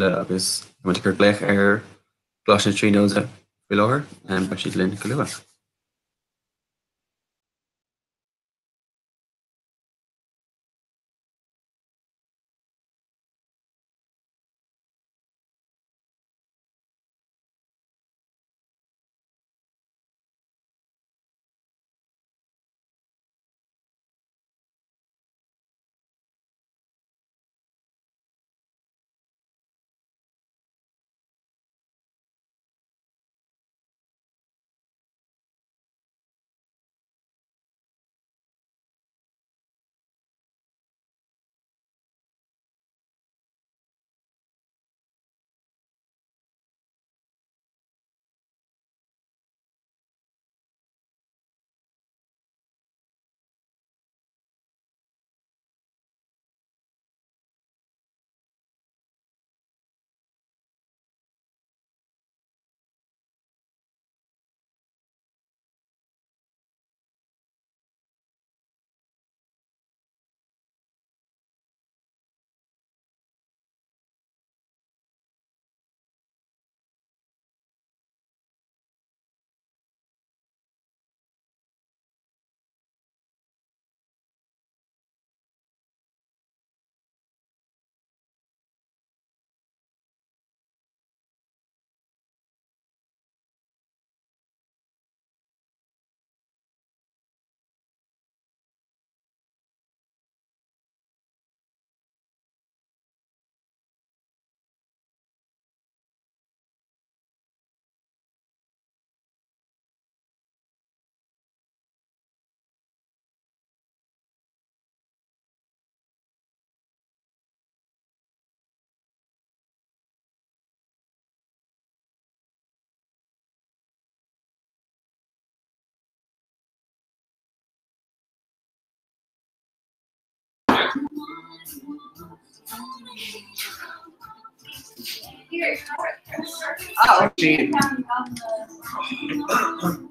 chéile agus tá muid ag cur glaoch ar Choláiste na Tríonóide faoi láthair, beidh siad linn go luath.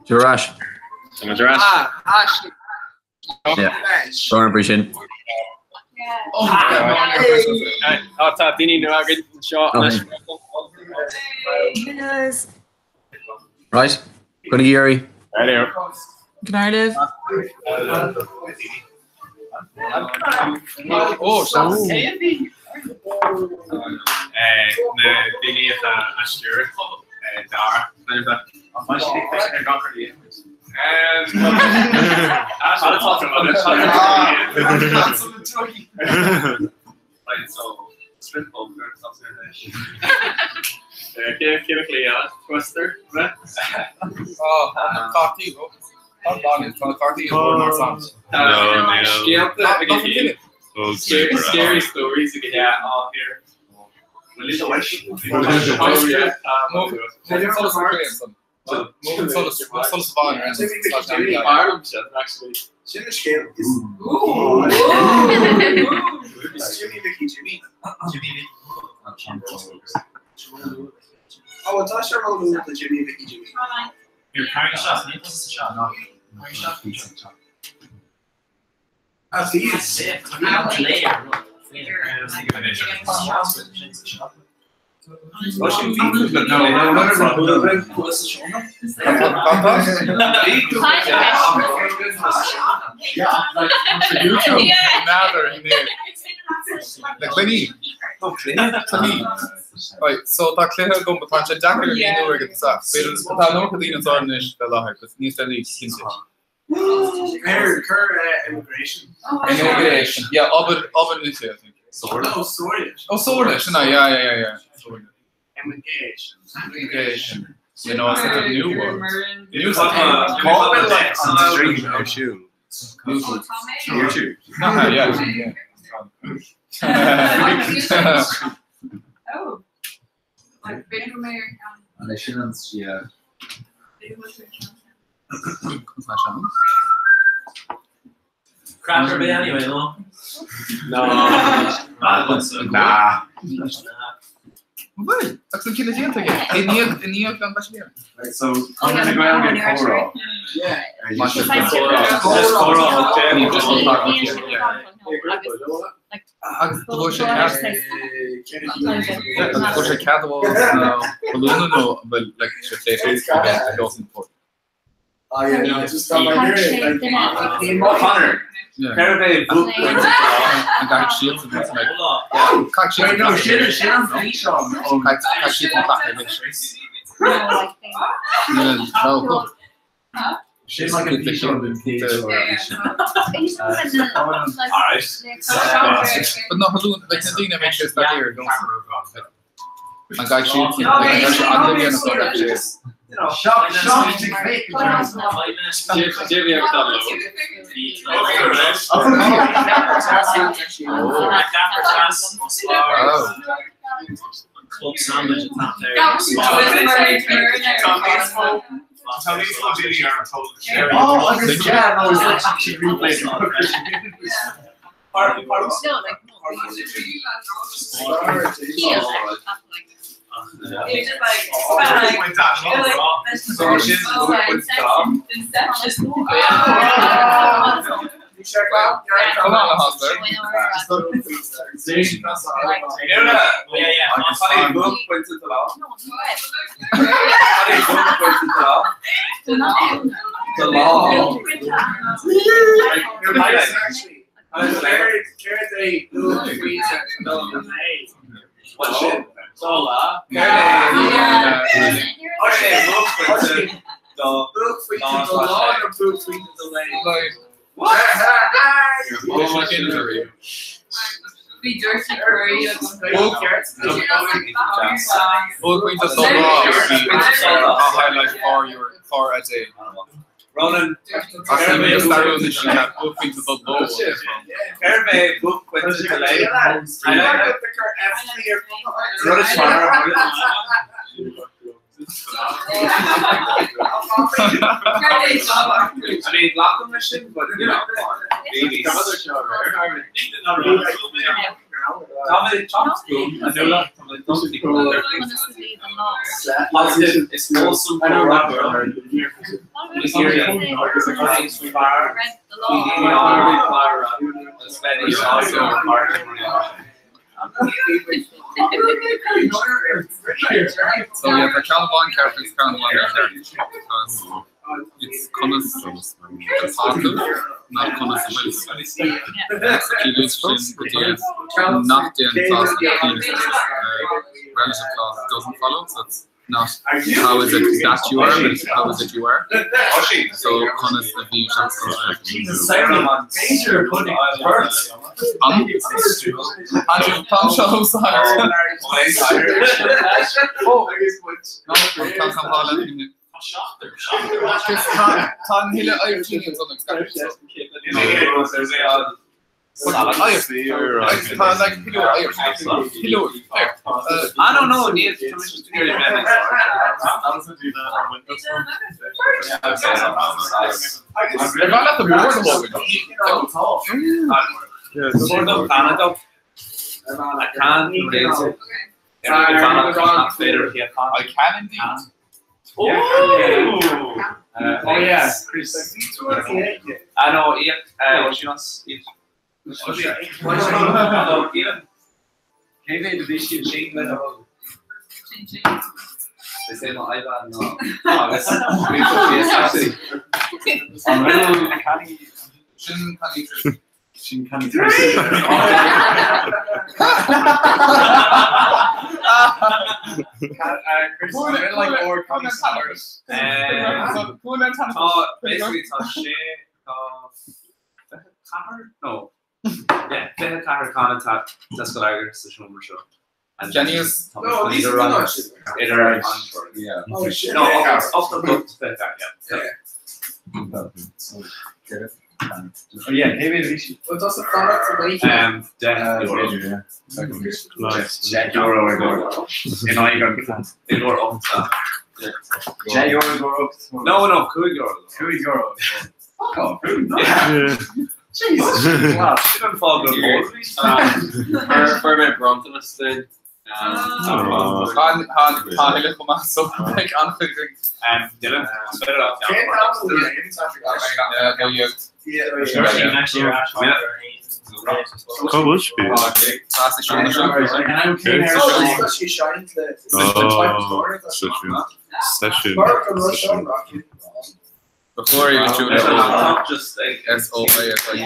Tú ar ais. Tá muid ar ais. Sorry faoi sin. Tá daoine nua againn anseo anois. Right, Coinnigí oraibh. Good night, Liv. Na daoine atá á stiúradh Dara. Scary stories again. Yeah, all here. Sin an scéal is Is Jimmy Mickey Jimmy. Ó tá sé ró do Jimmy Mickey Jimmy. Ah, bhí. Na cluichí. Cluichí. Right, so tá cluiche agam but tá sé deacair a mhíniú ag an tosach. B'fhéidir tá an iomarca daoine anseo anois le láthair, but níos déanaí, cinnte. Cuir cuir immigration. Immigration. Yeah, obair obair anois é, I think. Somhairle. Oh, Somhairle. Oh, Somhairle, sin é, yeah, yeah, yeah, yeah. Somhairle. Immigration. Immigration. You know, it's like a new word. New Call it like an stream ar siúl. YouTube. Ah, yeah, yeah. Oh. An é sin an yeah. Crap ar bith anyway, no? No. Nah. Bhuel, agus an cinneadh déanta aige. I ndiaidh i ndiaidh an bhaitsiléir. Right, so Conradh na Gaeilge comhrá. Comhrá. Agus bhfuil sé bhfuil sé cead balúna nó bhfuil like sé pléisiúr Oh yeah, no, just stop my hearing. Conor, Cérbh é buaicphointe do lá? An gcaithfidh siadsan like caithfidh siadsan No, sin sin an físeán ón caithfidh siadsan glacadh anois. No, Sin like an físeán den chéad uair a bhí sin. But na halún like na daoine a mbeidh sé staidéar an gcaithfidh siadsan like an gcaithfidh siad agallamh a dhéanamh dó like Come on, Hostler. Like, Bhí dirty curry Buaicphointe do lá highlight for your for a day. Ronan, Ach ní mé stairiúil na sin buaicphointe do ló. Cérbh é buaicphointe do lae? I mean, glacaim leis sin, but you know, babies. Tá mé teacht go an nuala, tá mé Positive is wholesome So yeah, tá ceann amháin ceart agus ceann amháin mícheart because it's conas atá tú, not conas a bhfuil. So ciallaíonn sin go díreach nach dtéann clause relative clause doesn't follow, so it's not how is it that you are, but it's how is it you are. So conas a bhí An Tá seo Tá an thuile I don't know, níl Sort of Canada. I can raise it. I can indeed. Oh! Oh yeah, Chris. I know, Ian. What's your name? No, Ian. Cé mhéad a bhí siad sin le Is é mo iPad ná agus Sin canní sin can Tá basically tá sé tá 24 no yeah 24 canna tá go sa seomra seo. And Genius. tá idir an idir an Yeah. Oh shit. No, off the book yeah. Oh yeah, cé mhéad a bhí siad? €10. €10 ar dór. In aghaidh an In or ocht. €10 ar dór. No, no, €5. €5. Fuck off. Yeah. Jesus. Sin an fáth go Fuair mé bronntanas den Tá a thuilleadh chomh maith so beidh an-chuid againn. Dylan, Cá bhfuil sí? Seisiún. Seisiún. Ba chóir é litriú S O I S I U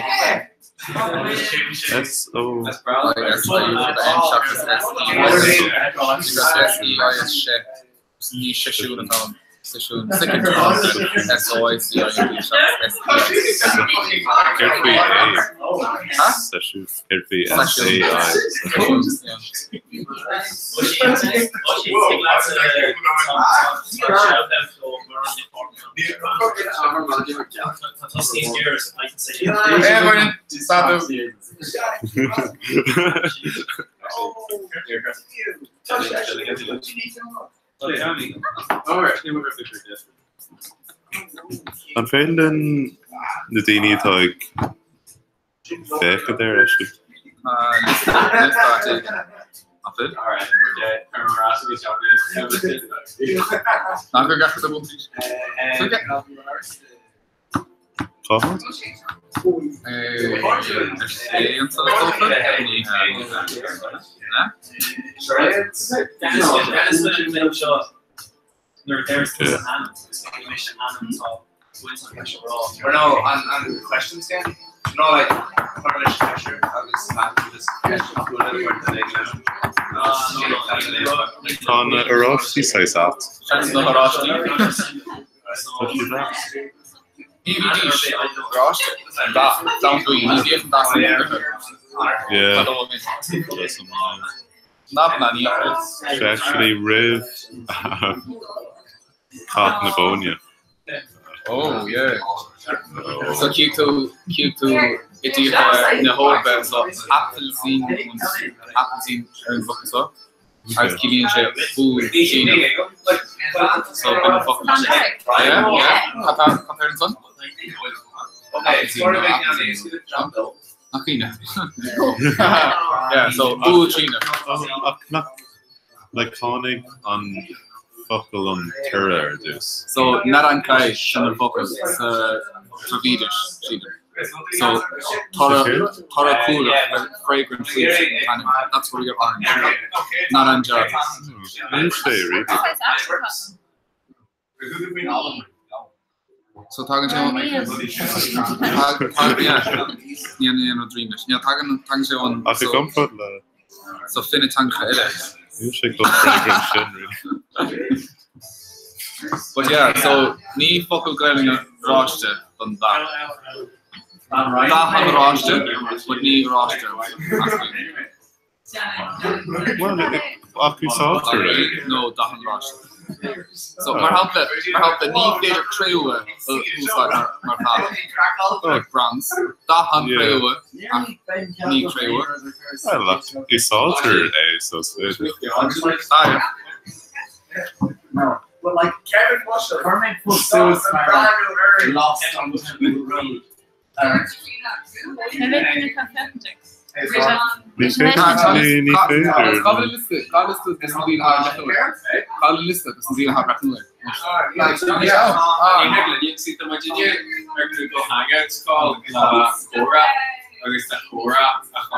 S O I S I U for N seachas S E I S E I S sé ní seisiún atá ann seisiún S O I C I N D seachas S E I S Céard faoi A? Seisiún. Céard faoi S A I? An féidir linn na daoine atá ag féachaint air a fheiscint? Cá háit? Tá na oráistí saghas ait. Tá siad ait. Yeah. Sé actually roimh Cath na Bóinne. Oh yeah. So cífidh tú cífidh tú i dtíortha na hEorpa so Apfelsine und Apfelsine ar an bhfocal so agus ciallaíonn sé úll Síneach. So b'in an focal. Yeah, yeah. Cad tá cad tá ar ansan? Apfelsine nó Apfelsine. Nach ionadh. Yeah, so úll Síneach. Ach nach like tháinig an focal an toradh ar dtús. So narankai sin an focal sa Dravídis, sílim. So toradh toradh cumhlach fragrant fruit an t-ainm. That's where we get orange. Naranja. Níl sé really. So tagann sé ón Ní an aon rud rímis. Ní tagann tagann sé ón Ach i gcomparáid le So fine teangacha eile. Níl sé chomh fragrant sin really. But yeah, so ní focal Gaelainne oráiste don dath. Dath an oráiste, but ní oráiste as Gaeilge. Bhuel, ach úsáidtear é. Nó dath an oráiste. So, mar shampla, mar shampla, ní féidir cré-umha a úsáid mar mar dhath. Bronze. Dath an chré-umha, ach ní cré-umha. Well, ach úsáidtear é, so is féidir. Ah, yeah. Ní féidir, ní féidir.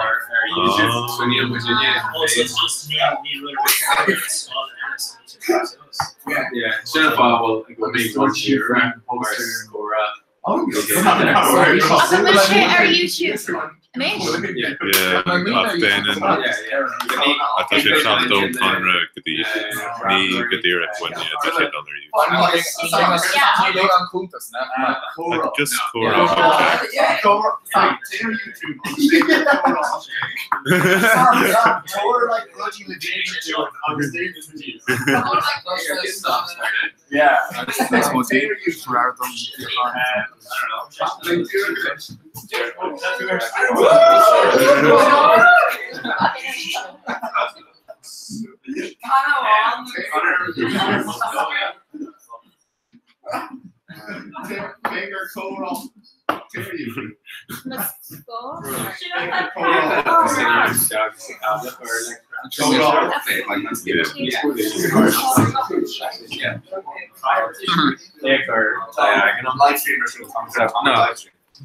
Ach an bhfuil sé ar YouTube anois? Yeah, ach déanann, ach tá sé ag teacht ón Conradh go dtí, ní go díreach uainne, tá sé dul ar YouTube. Like just comhrá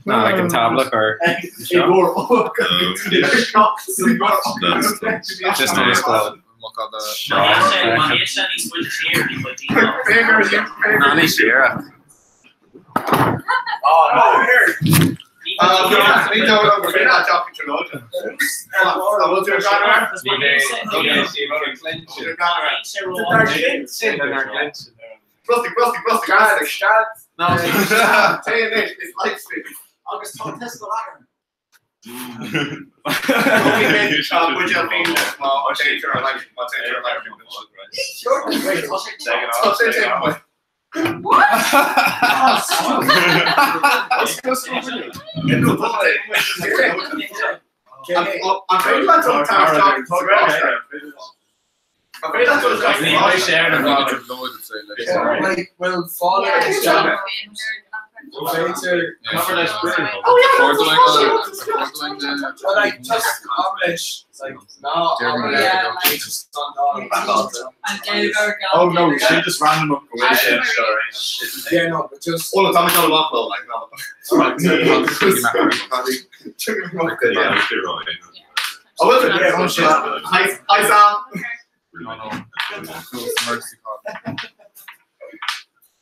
No, like an tábla or Just on the squad. Nanny Shearer. Oh, no. Ní Agus tá Tesla agam. Well, father Like just Amish, like no, Oh no, we should just random up go Yeah, no, but just. Well, it's on the Lockwell, like no. Hi, hi, Sam. No, no. Mercy card.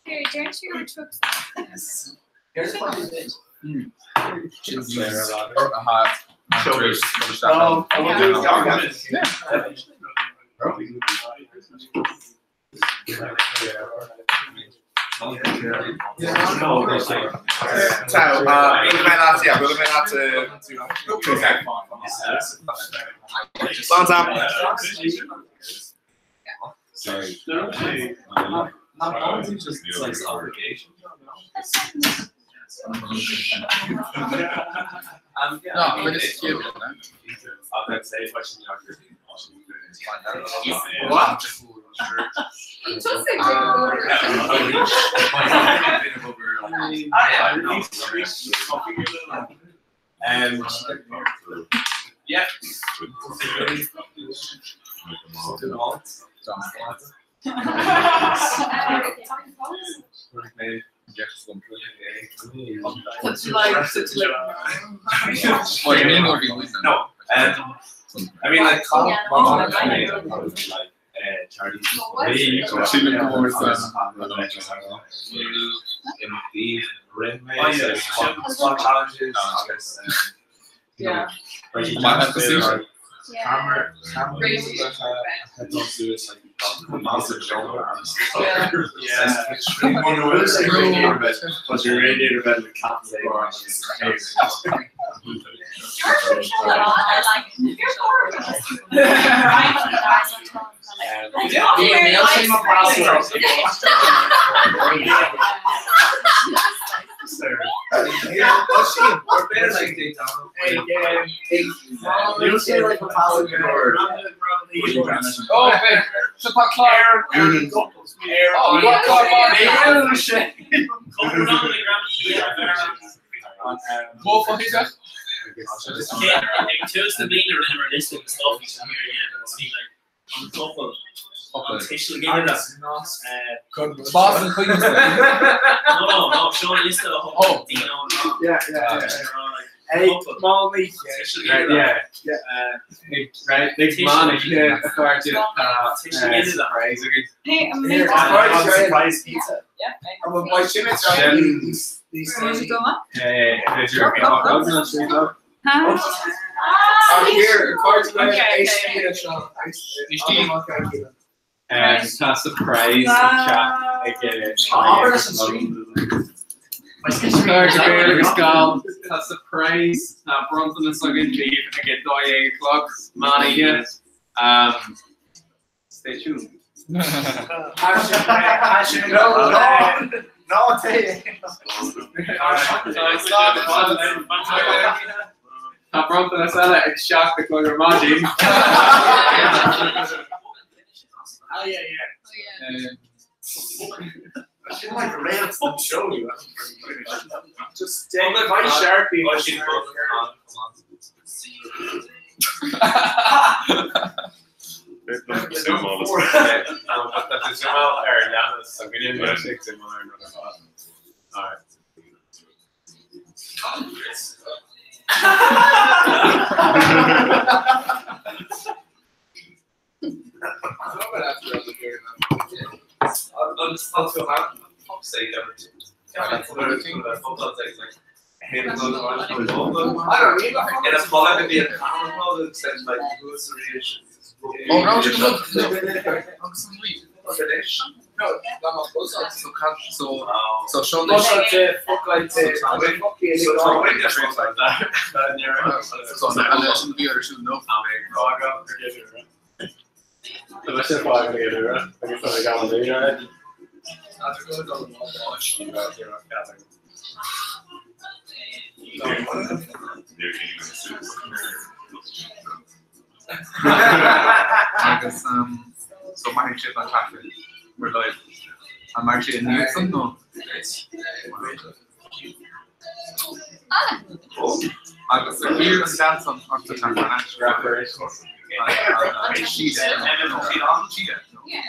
Here, don't you go to Here's what it is. So, yeah, we'll Okay. Slán Sam. Sorry. Not just it's like obligation. No, but it's cute. What? Yeah. Such like, such like. No, I mean like Small challenges. Yeah. But your radiator bed with cats. Oh, babe. So tá clár. Oh, what clár Bó fá Tús na bliana rinne list agus an tochal No, no, seo list Oh. Yeah, yeah, yeah. Hey, Molly. Yeah, yeah. Right, big man, yeah, surprise. Hey, I'm surprise pizza. Yeah. I'm my chin Huh? I'm here, according to Okay, Tá surprise chat ag agus gal tá surprise na bronntanas againn daoibh ag dó clock máige. Stay tuned. No, Tá bronntanas eile ag seach a chlog ar maidin. Oh yeah, yeah. I should like rails and show you. Just take my sharpie. Zoomáil Zoomáil ar leanas so go ndéanfaidh sé zoomáil ar an rud ar fad. Alright. So seo Agus so mar sé an traffic we're live. An mar sé an nó? Agus a bhír an lean Yeah.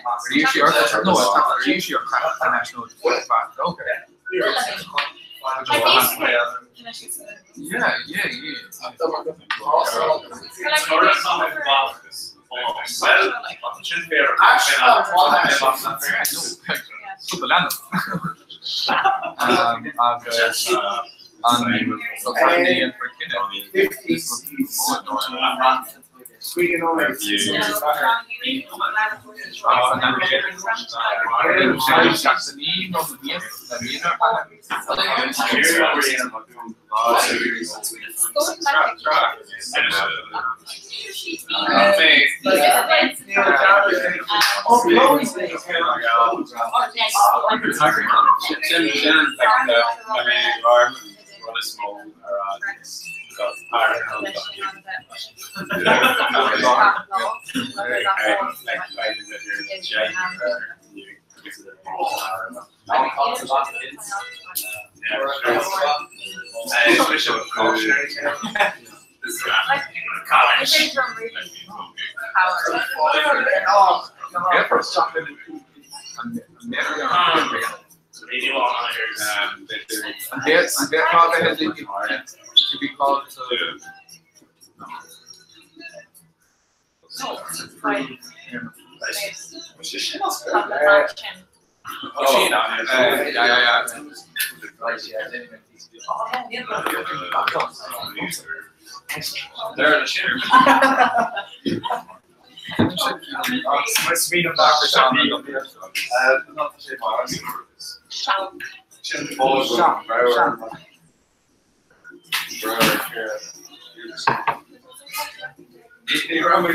To be called to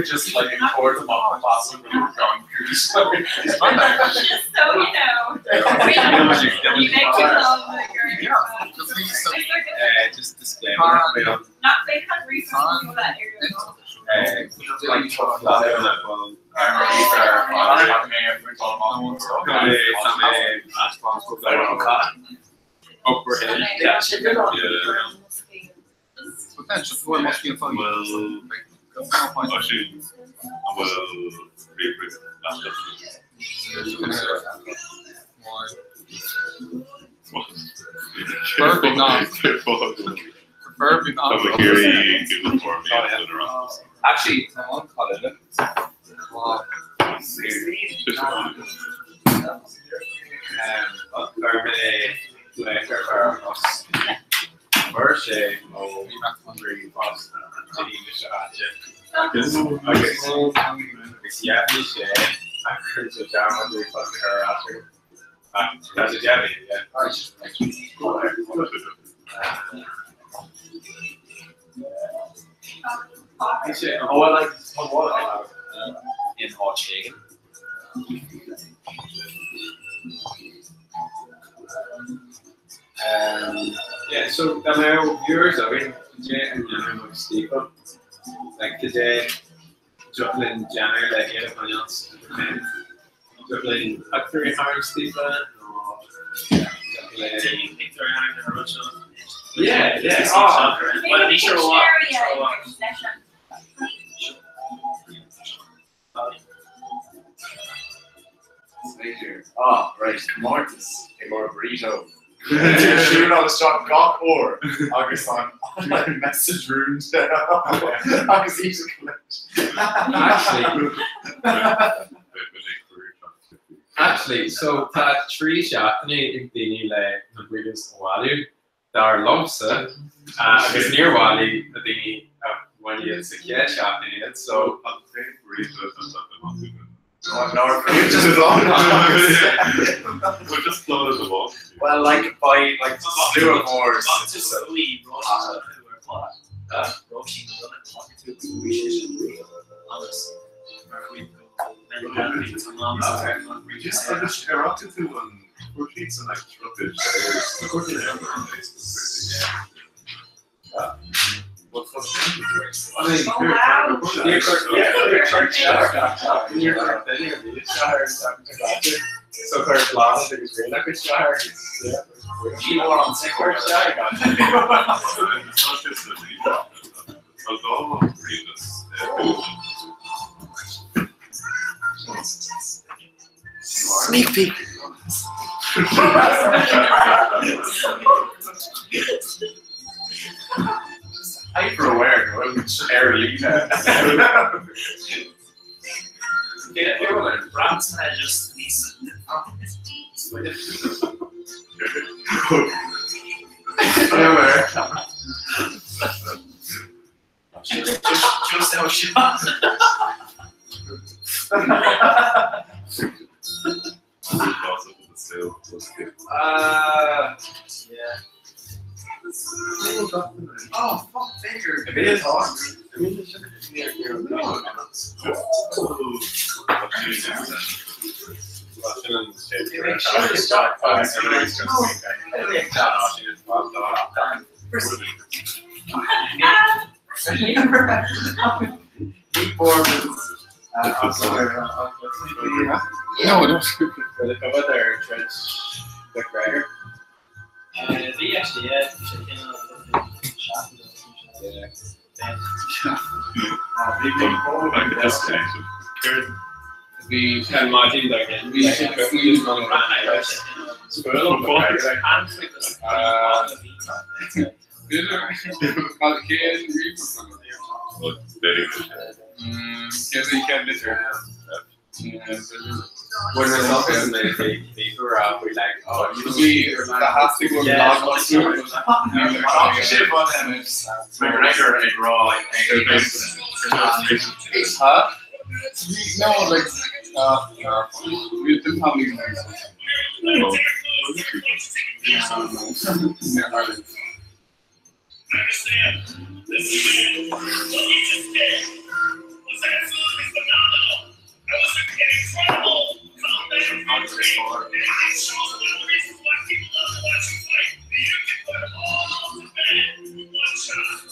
Just like import them off the fossil when you're going through. Just so you know. We make you love the Just disclaimer. We don't Not they have resources for that area. Preferably not. Preferably not. Actually, I'm on it. Oh, I like what? In hot shaking. Yeah, so now viewers of it, today and Janner Stephen. Like today, Dublin Janner, like anyone else. Dublin Factory Harry Stephen or yeah, Dublin. Yeah, yeah. Oh, Well, ní sure what. B'fhéidir. Ah, right, comórtas i gcomhair burrito. Siúláil isteach gach uair agus an online message rúnda agus iad a chluint. Actually, Actually, so tá 3 seachtainí ag daoine le na burritos a bhailiú, dar liomsa, agus níor bhailigh na daoine a bhain iad sa chéad seachtain iad, so. An t-aon burrito atá acu. Just blow it amach. Well, like by like slua mór. Just agus ar fhaca tú an chuir siad like 30 So chuir Bláthnaid agus Ríona cuid isteach agus yeah. Sneak peek. Hyper aware go bhfuil ar líne. Just how shot. Yeah. Oh, fuck, Baker. It is hot. No, no. McGregor. Bhí actually, yeah, bhí sé céanna Bhí An maidin dar gcionn, bhí sé Cén litir? When myself is made bhí go raibh we like oh Bhí McGregor ag rá Huh? No, like, we didn't have any Understand, this man, what he just did was absolutely phenomenal. That was an incredible comeback victory. And it shows one of the reasons why people love to watch you fight. You can put them all to bed in one shot.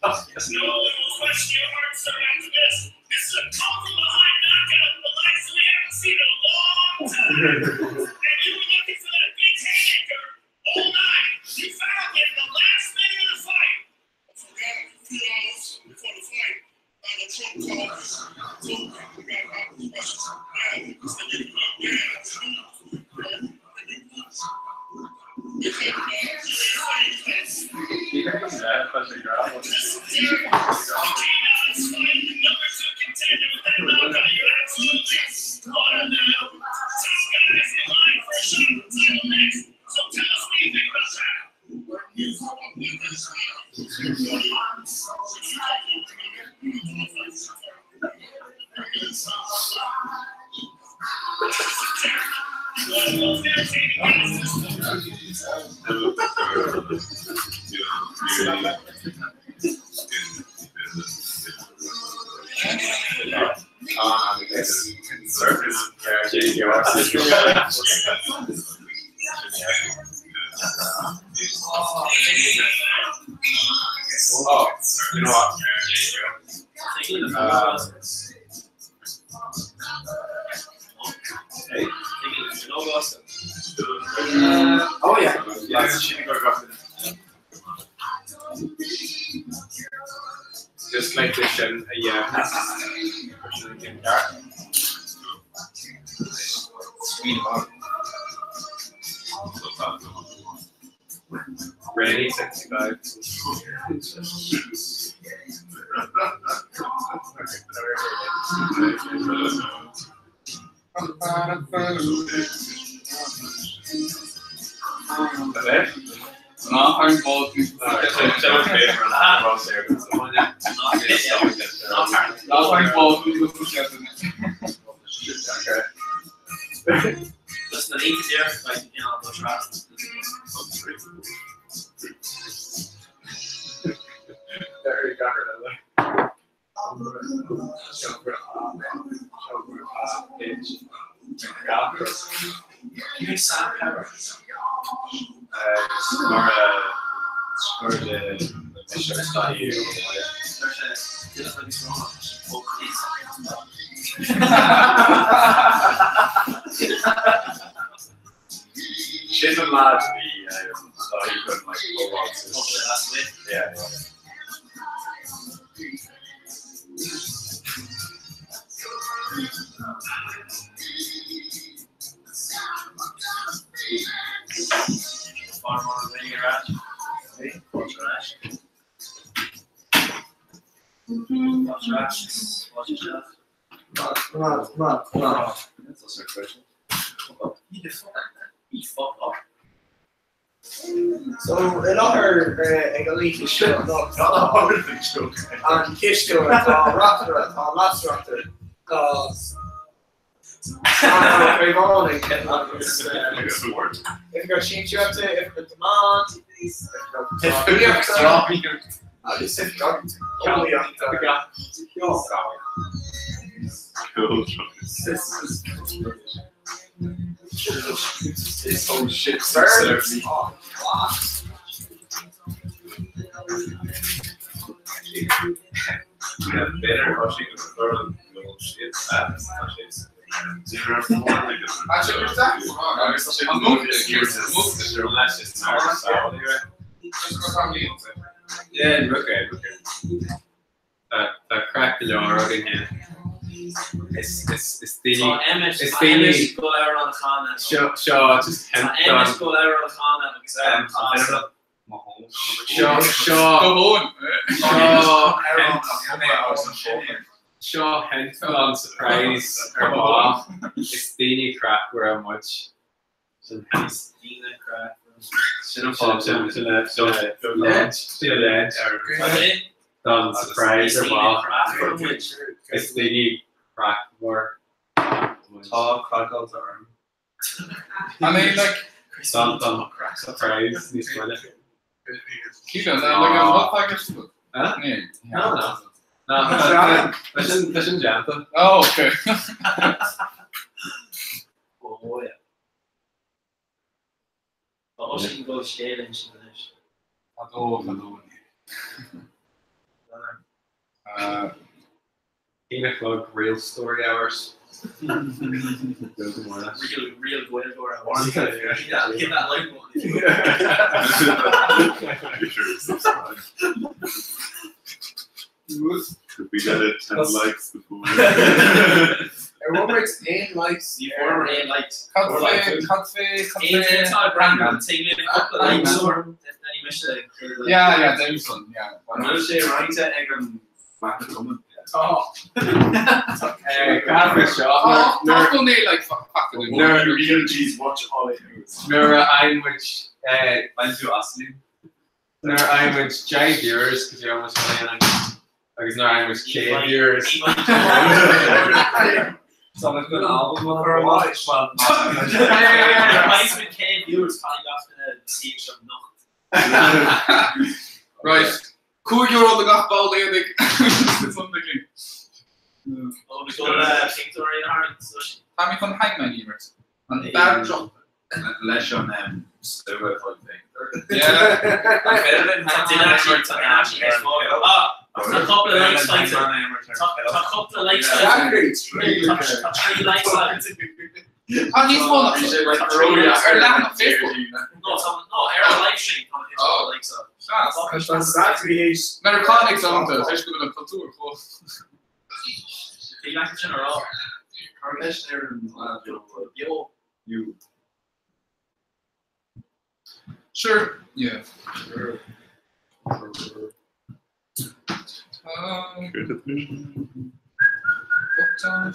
No one will question your heart, sir, after this. This is a come from behind knockout, the likes we haven't seen in a long time. And you were looking for that big haymaker all night. You found it in the last minute of the fight. forgot a few hours before the fight, Donald Trump called us, told me we got a lot of questions. Now, it's the big Number two contender with that knockout. You're absolutely one of the top guys in line for a shot at the title next. So tell us what you think about that. One of the most entertaining guys this Oh, you know what? Hey. Oh yeah. Yeah. dheimhin sin ceart. Rainy 65. Ná an bó Just na líte like do She's a lad to be like Yeah. Come on, come on, come on. That's also a question. So i láthair ag an líte seo an cisteoir tá rataire tá lasrachtar tá réánig agus If sinseachta if go demand agus if Oh shit, Birds. Yeah, better rushing with the third little shit. Yeah, okay, okay. Tá crack go leor againn here. Is daoine is daoine go leir an chana. Seo seo just Tá MS go leir an chana agus ar an chana. Seo seo seo seo hent surprise ar ball. Is daoine crack where much. Sin Daoine crack. Sin sin sin sin leid don surprise ar ball. Is daoine crack mór. Tá crackáilte orm. I mean, like Don don surprise níos moille. Keep it, like an what package? Huh? Nee. No, no. No, tá sin déanta. Oh, okay. Oh yeah. Tá sin go scéil sin anois. Fadó, fadó. Aon a chlog real story hours. Go go Real, real Gaeilgeoir hours. Yeah, Hit that like button. Could we get it 10 likes before? Everyone makes aon likes. Four aon likes. Cad fé, cad fé, cad Aon fé. tá brand cúpla likes or Yeah, yeah, Davidson, yeah. Bhfuil sé roinnte ag an Mac Oh. Caithfidh seo Oh, tá go né like fuck Nuair real G's watch all it is. nuair a aimid Bain tú aslú. nuair a aimid giant viewers go dtí almost an agus nuair aimid K viewers. So I'm going album with her watch. Well, Reminds me K viewers probably got the see some noch. Right. Cúig euro de gach ball éadaigh. Oh, we go to Pictory in Ireland. Tá mé chun Hangman imirt. An dara job. Leis an slua thing. Yeah. Tá couple of likes faighte. Tá couple of likes faighte. Tá trí likes faighte. Tá níos mó ná ar leathanach Facebook. No, tá no ar an live stream tá Oh. likes up. Meiriceánaigh iontu, tar éis go bhfuil an cultúr chomh. leat sin a rá. Leis ar an Yo. You. Sure. Yeah. Sure. Tá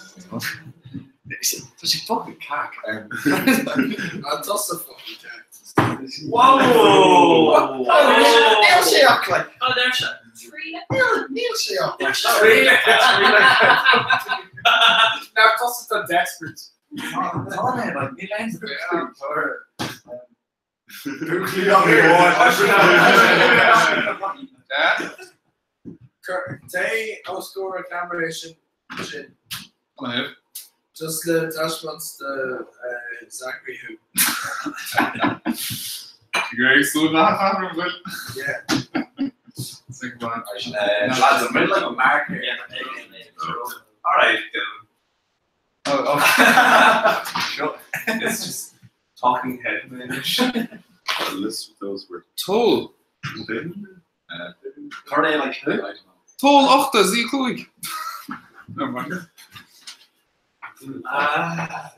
sé fucking cac. An tusa fucking cac. Whoa! Níl sé ach like Oh, there's sé. Níl sé ach Now tusa tá desperate. Tá mé like níl aon Té ó scór a camera sin sin. Just le taispeáint do Zachary who. Greg súil na bhfuil. Yeah. Lads, I'm like a marker. All right, Dylan. Oh, oh. It's just talking head man. A list of those were Toll. Corné like who? Toll ochta zí chuig. Never mind. Ah,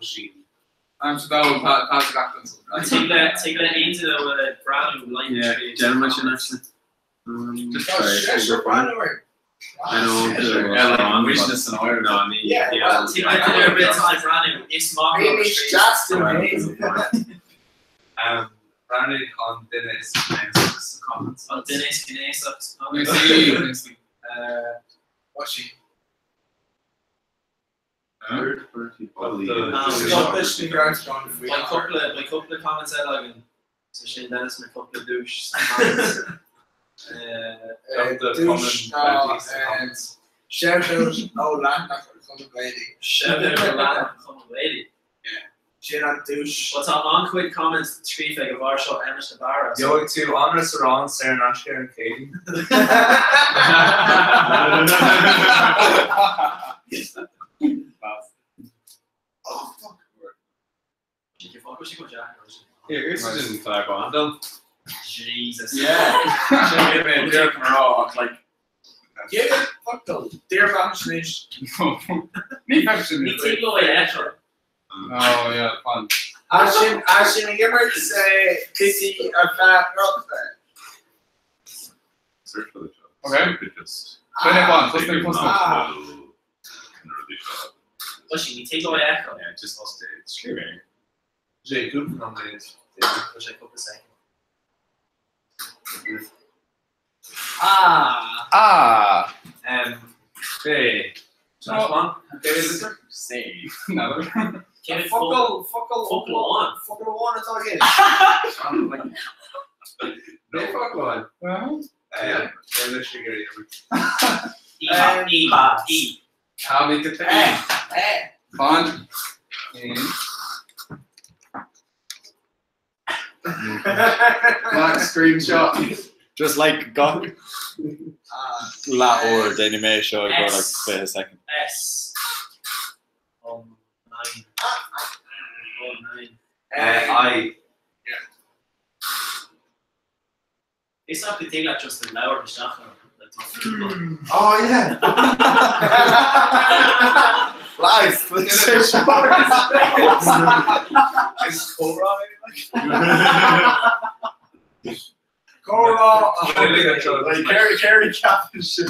I'm sure that will pass back Take le take le aon le breathnú light. Yeah, gentlemen, actually. Just Oh, try sure, it. I know. Yeah, like weakness and iron. No, I mean, Yeah, yeah. Take le duine bit tá breathnú is maith. Maybe Justin Hayes. Brandon on duine is gnéasach comments. An duine is gnéasach. Nicely. What's she? Stop this the ground's gone if we My are. couple my couple of comments eile againn so sin Dennis my couple of douche Douche ná shout out ó Leathnach ar chun Gaeilge. Shout out ó Leathnach chun Gaeilge. Sin an douche. Well tá an-chuid comments trífa ag bhar seo Emmet na Barra. Gheobhaidh tú anras arán saor in aisce ar an chéad. Oh fuck. Here, úsáideann fear bandal. Jesus. Yeah. Sin mé dear rá ach like Give it fuck though. Dear Vamsnish. Ní fesin. Ní tí go é Oh yeah, fun. Ashin Ashin ag imirt Kitty ar feadh rochta. Search for the job. Okay. So we could just. Duine ban, They cosna do cosna. not know really shop. Well, ní tí go é Yeah, just us it's true. Sé cúpla an méid. sé cúpla second. Ah. Ah. Hey. Oh. One. There is a C. No. Cén Focal focal Focal amháin. Focal amháin atá again. No fuck one. Yeah. E E E. How make it the Eh eh. Fun. In. Black screenshot. Just like gach Ah. la or déanfaidh mé seo i gcomhair like S. 20 second. S. 9. 9. I. Is nach go dtig le just an leabhar isteach le tá. Oh yeah. Lies. Is Cobra? Cora. Like carry carry cap and shit.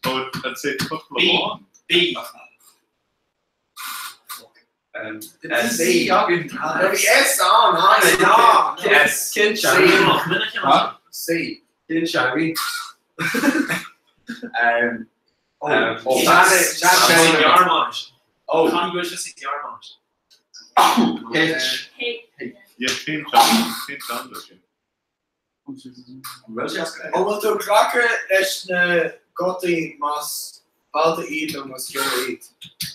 Oh, I'd say couple of B. one. B. S. C. Bhí S on on on. S. Kin C. Huh? C. Kin Shaggy. Oh, Oh, Janet Janet. Gearmáis. Oh. Can go sa Gearmáis. H. Hey. Yeah, Shane John. Shane John. Ó bhfuil tú glacadh leis na gotaí mas balta iad nó mas gearr iad.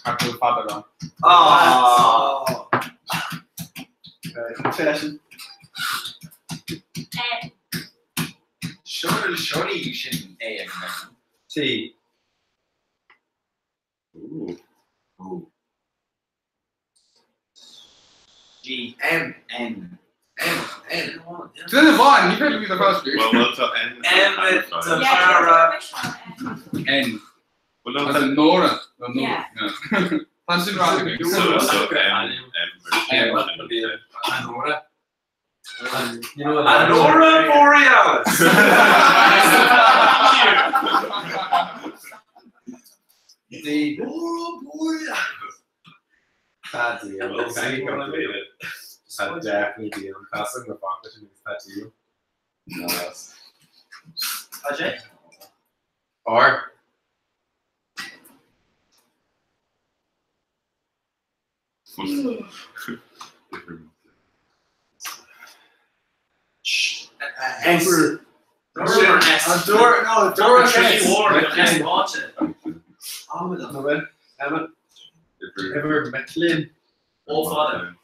Capital fada gan. Ah. Fashion. N. Sure, surely sin A and T. Ooh. O G. M N. M N. Duine bháin, ní féidir bhí the first Well, well, to N. M. Yeah, Tara. N. N. Well, no, As in Nóra, nó Nóra, Yeah. yeah. Tá sin ráite againn. So, so, M, M, M. Anora. You know what? Anora Borealis. D. Aurora Borealis. Tá D. Tá definitely D. An casting na faca sin agus tá D. Nice. Ajay? R. S. Dora S. An Dora, no, Dora S. S. Ráite. No, Emma. Ever McLean. Ó fada.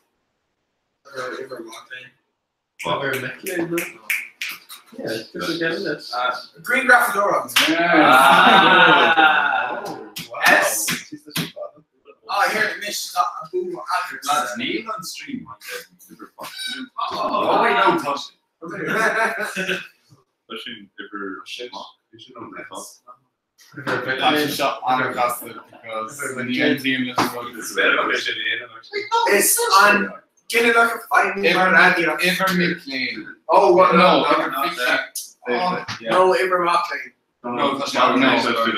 Ever McLean. Ever McLean, no? Yeah, it's again, isn't it? Green Grafadora. Ah. Oh, wow. S. She's such a father. Oh, here, Miss got a boo Lads, Neil on stream. Super fun. Oh, Oh, wait, no, touch it. Pushing ever. Shit. You should know that. Actually, shot Anna Costa because the new team is It's on Get like a fight Ever McLean. Oh, what? No, No, Ever no, McLean. Oh, no, Ever McLean. No, that's not- no, sorry.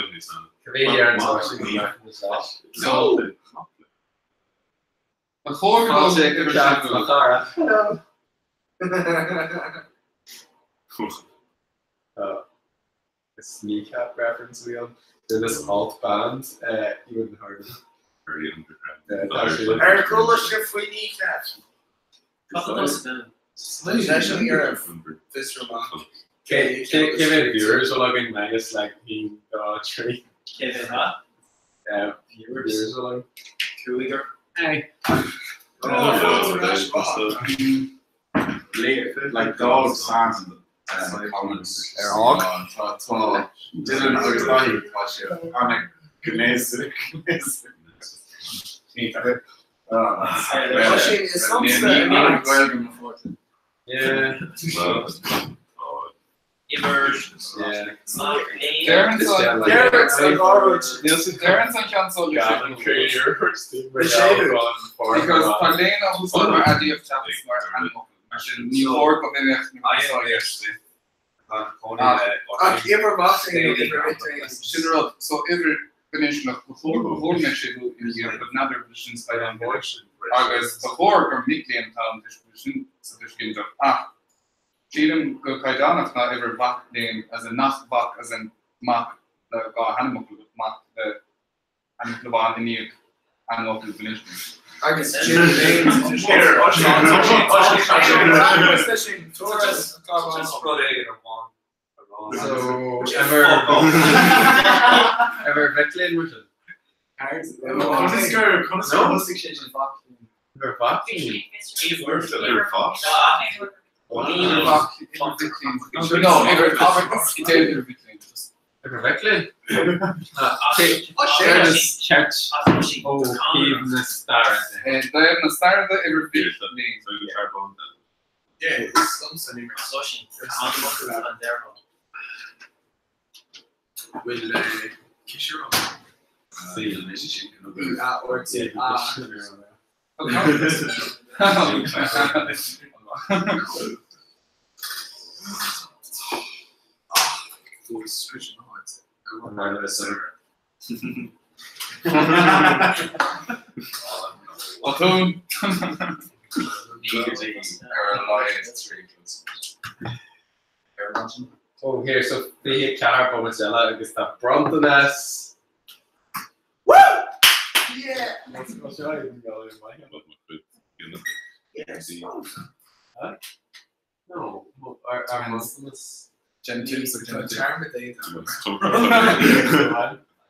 No. The chóir go Fáilte go ceart Ever Chara. Hello. A kneecap reference we on. They're this alt band. You wouldn't have heard of them. Very underground. Yeah, it's actually- Ar cool sibh faoi kneecap. Session here this remark. Kevin viewers will looking nice like he got tree. Kevin, huh? Yeah, viewers will like. Cougar. Hey. Like dog Sam comments. Ar og? Tá tá Dylan agus Dahi tá sé anna gnéasach. Yeah. Immersions. Yeah. Darren's an cean Gavin Creer. Because tá léna húsáid mar adíoh teachtas mar animal mar sin ní chóir go bheith Ach Ever McLean Ever McLean. Sin rud so idir bainisteach go chóir go chóir mé sé go in but nadidir sin spe an bóid agus ba chóir gur mic léinn tá sin sa tuiscint ach Sílim go caighdeánach ná idir mhac léinn as an nach mhac as an mac le dhá hainmfhocal mac le ainmfhocal amháin i ndiaidh ainmfhocal bainisteach. Agus Jim Baines. Just rud éigin amháin. So, ever ever McLean was it? Conas gur conas gur thosaigh sé sin Ever McLean. Ever Fox. No, idir idir McLean. Ever McLean. Church. Oh, even the star. Dair na stairde idir McLean. Yeah, it's something. Will Kishiro. E A or T A. Otún. Oh, here, so bhí cear bo eile agus tá bronntanas. Woo! Yeah. Yes. No, ar ar bronntanas. Gentiles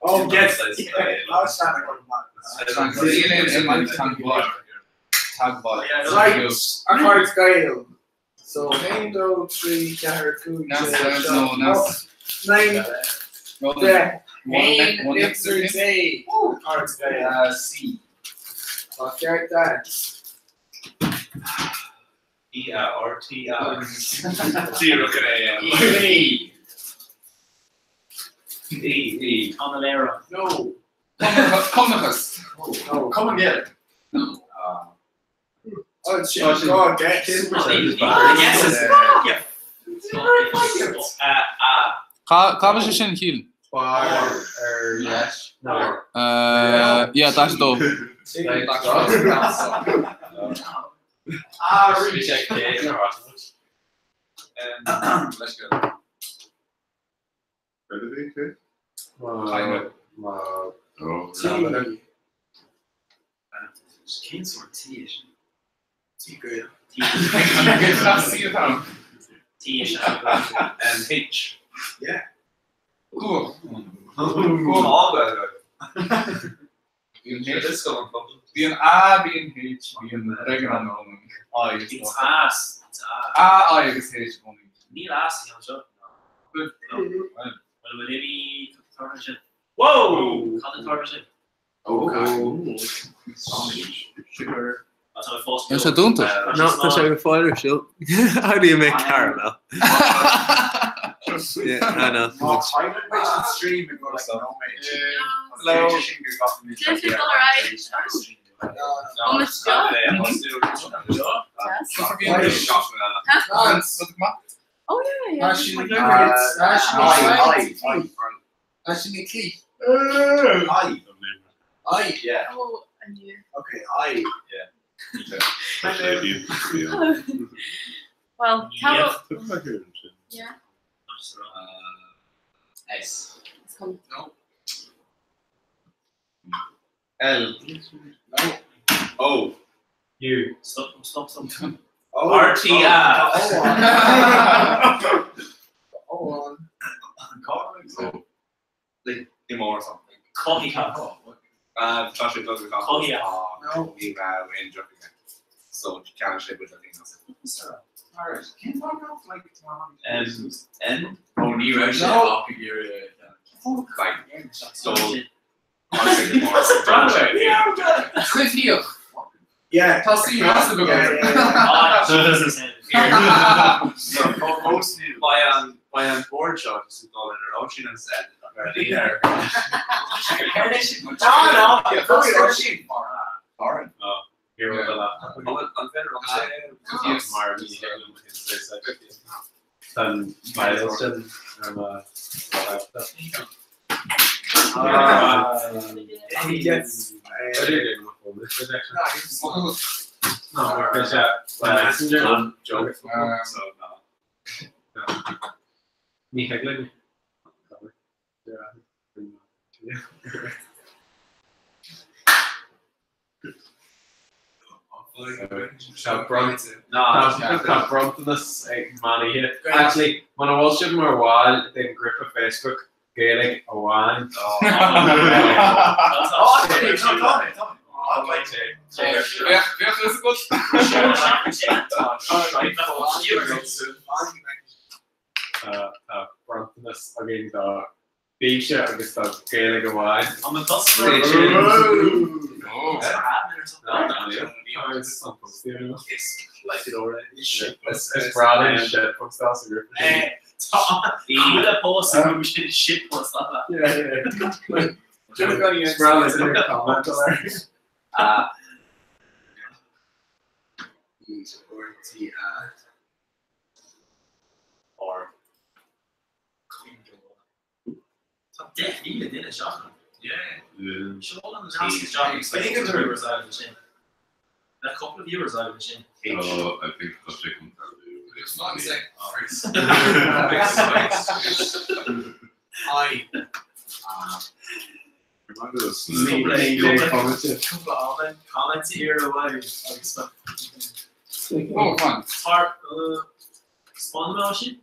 Oh, yes. Right, a Gael. So, 1, 2, 3, 4, 5, 6, 7, 9, 10. One next day. Cards Gael. C. Tá that. E A R T A. Díreach an A M. E. E. E. Conalera. No. Comachas. No. Come and get it. Oh, it's God, guess. Yes. Yeah. A. Cá sé sin cíl? Bar ar yes. No. Yeah, that's dó. Ah, Bhí sé cé ar Let's go. Oh. Cén sort tí sin? Tí good. Tí sin. H. Yeah. Cool. Bíonn A, bíonn H, bíonn regular I. It's as. It's A, I agus H only. Níl as an seo. Good. Well, will maybe sin. Whoa! Cad an sin? Oh, Sugar. Tá sé dúnta. No, tá sé go fáil siú. How do you make caramel? Yeah, I know. Má chaithfidh stream ag like no mate. Hello. Did all right. Oh, it's Oh yeah, yeah. I. I. I. Yeah. Oh, and you. Okay, I. Yeah. Well, Carol. Yeah. S. It's come. No. L. No. O. U. Stop, stop, stop. O. R T A. O. O. Like more something. Coffee cup. Tá sé dul Coffee. No. Ní raibh aon joke aige. So ceann sé bu Alright. Can you talk off like M N ó ní raibh sé No. ach ag iarraidh like so Cliffíoch. Yeah. Tá sí go By an by an board seo is dul in ar ocean and said No, no. Here we go. An Milestone He gets. Messenger joke. So no. Ní heglin. Tá bronntanas ag manaithe. Actually, man a bhfuil sibh mar bhall den grúpa Facebook Gaeilge amháin. Tá bronntanas againn do bíse agus tá Gaeilge amháin. On the bus. Stay tuned. Like it already. Is Bradley shit postáil sa grúpa. Chuile post a sin shit post that. Yeah, yeah. Bradley's in your comment alert. E or T A. Or Tá deich míle duine seach. Yeah. Seo an nasc I think it's viewers out of sin. A couple of viewers out of sin. Oh, I think tá sé chun It's not insane. I. Couple of comments here away agus Oh, fine. Tar Spawn sin?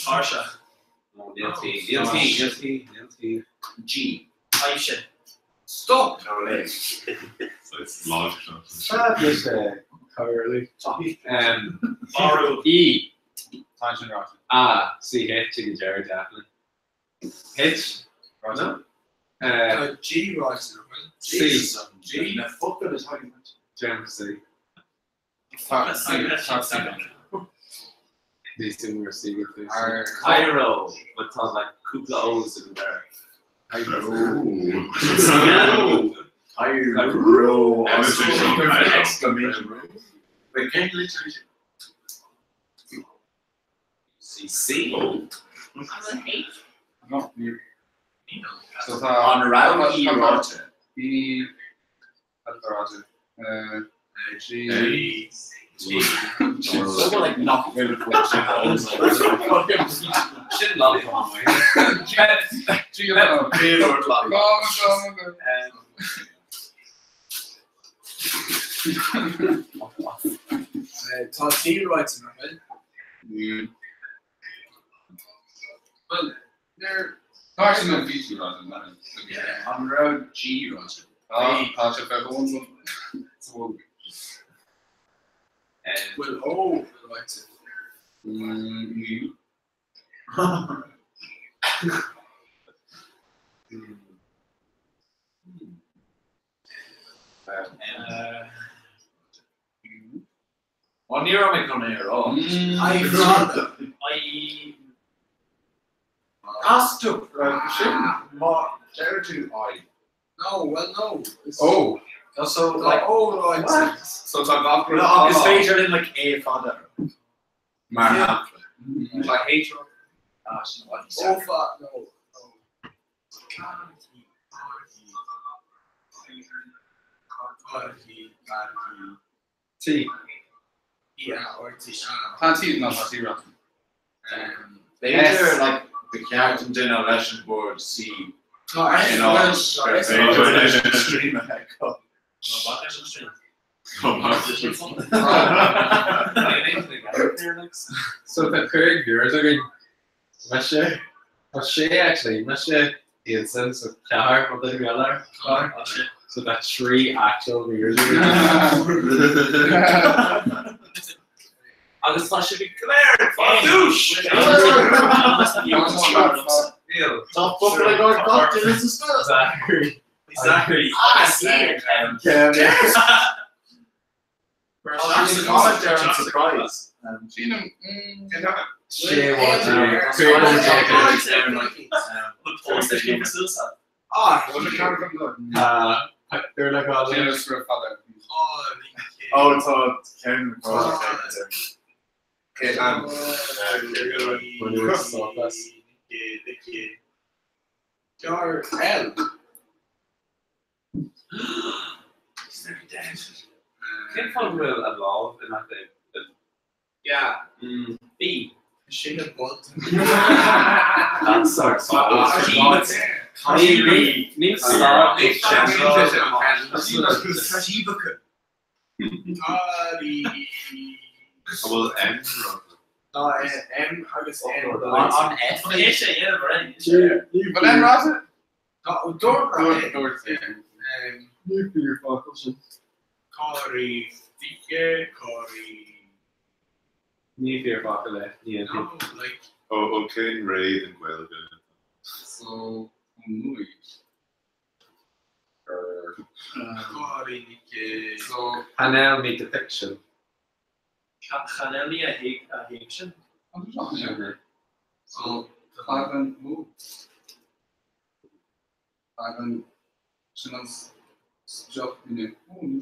Tarsha. Níl T, níl T, níl T, níl T. G. Aisha. Stop. No late. So it's large. Curly. Borrow. E. A C H ag Jared definitely. H. No. G right. C. G. Na focail is talking about. Jam C. Tá C. Tá C. Cairo, but tá like cúpla O's in there. Cairo. Cairo. Exclamation. Wait, can you literally? C C. An bhfuil H? No, ní. So tá An raibh í ráite? E ráite. G. So like not really Sin lollipop. G. G. Go, go, go. Tá tí ráite mar bhfuil. Well, they're Tá sin an bhí ráite. An raibh G ráite? Tá sé fe bhóin. Bhfuil ó ráite. Ní. Ó ní raibh mé chun é a rá. I fada. I Astú sin má deir tú I. No, well no. Oh. So Tá like ó ráite. So tá gach No, agus féidir linn like é fada. Mar shampla. Tá H. Ah, sin what he Ó said. fa no. No. T. Yeah, or T. Tá tí ná tá tí ráite. B'fhéidir like the ceart an duine leis an board C. Tá In S áit well, gur S féidir leis an stream a fheiceáil. So tá chuig viewers againn me Tá sé actually me sé iadsan so ceathar ó duine eile chlár. So tá trí actual viewers againn. Agus tá sé bhí Claire Fadúis! Tá focal ag ár gach duine sa scoil. Zachary. Zachary. Ah, Kevin. Comment there on surprise. Sílim. Sé Ah, They're like all Sílim go fada. Oh, tá ceann Okay, Jar L. Cén fáth go bhfuil a lámh in aice Yeah. B. Sin a bud. That sucks. Ní stop. Bhfuil M ráite? Tá M agus N. An F. Tá sé dhéanamh already. But then ráite? Tá dúirt Dúirt. Ní fíor focal sin. Cáirí fiche, cáirí. Ní fíor focal é. Ní No, like Ó ó cén réad an Ghaeilge. So an nuaid. cáirí nice. So Hanel ní depiction. Chanelí a héig sin. So tagann ó tagann sin an seo ine an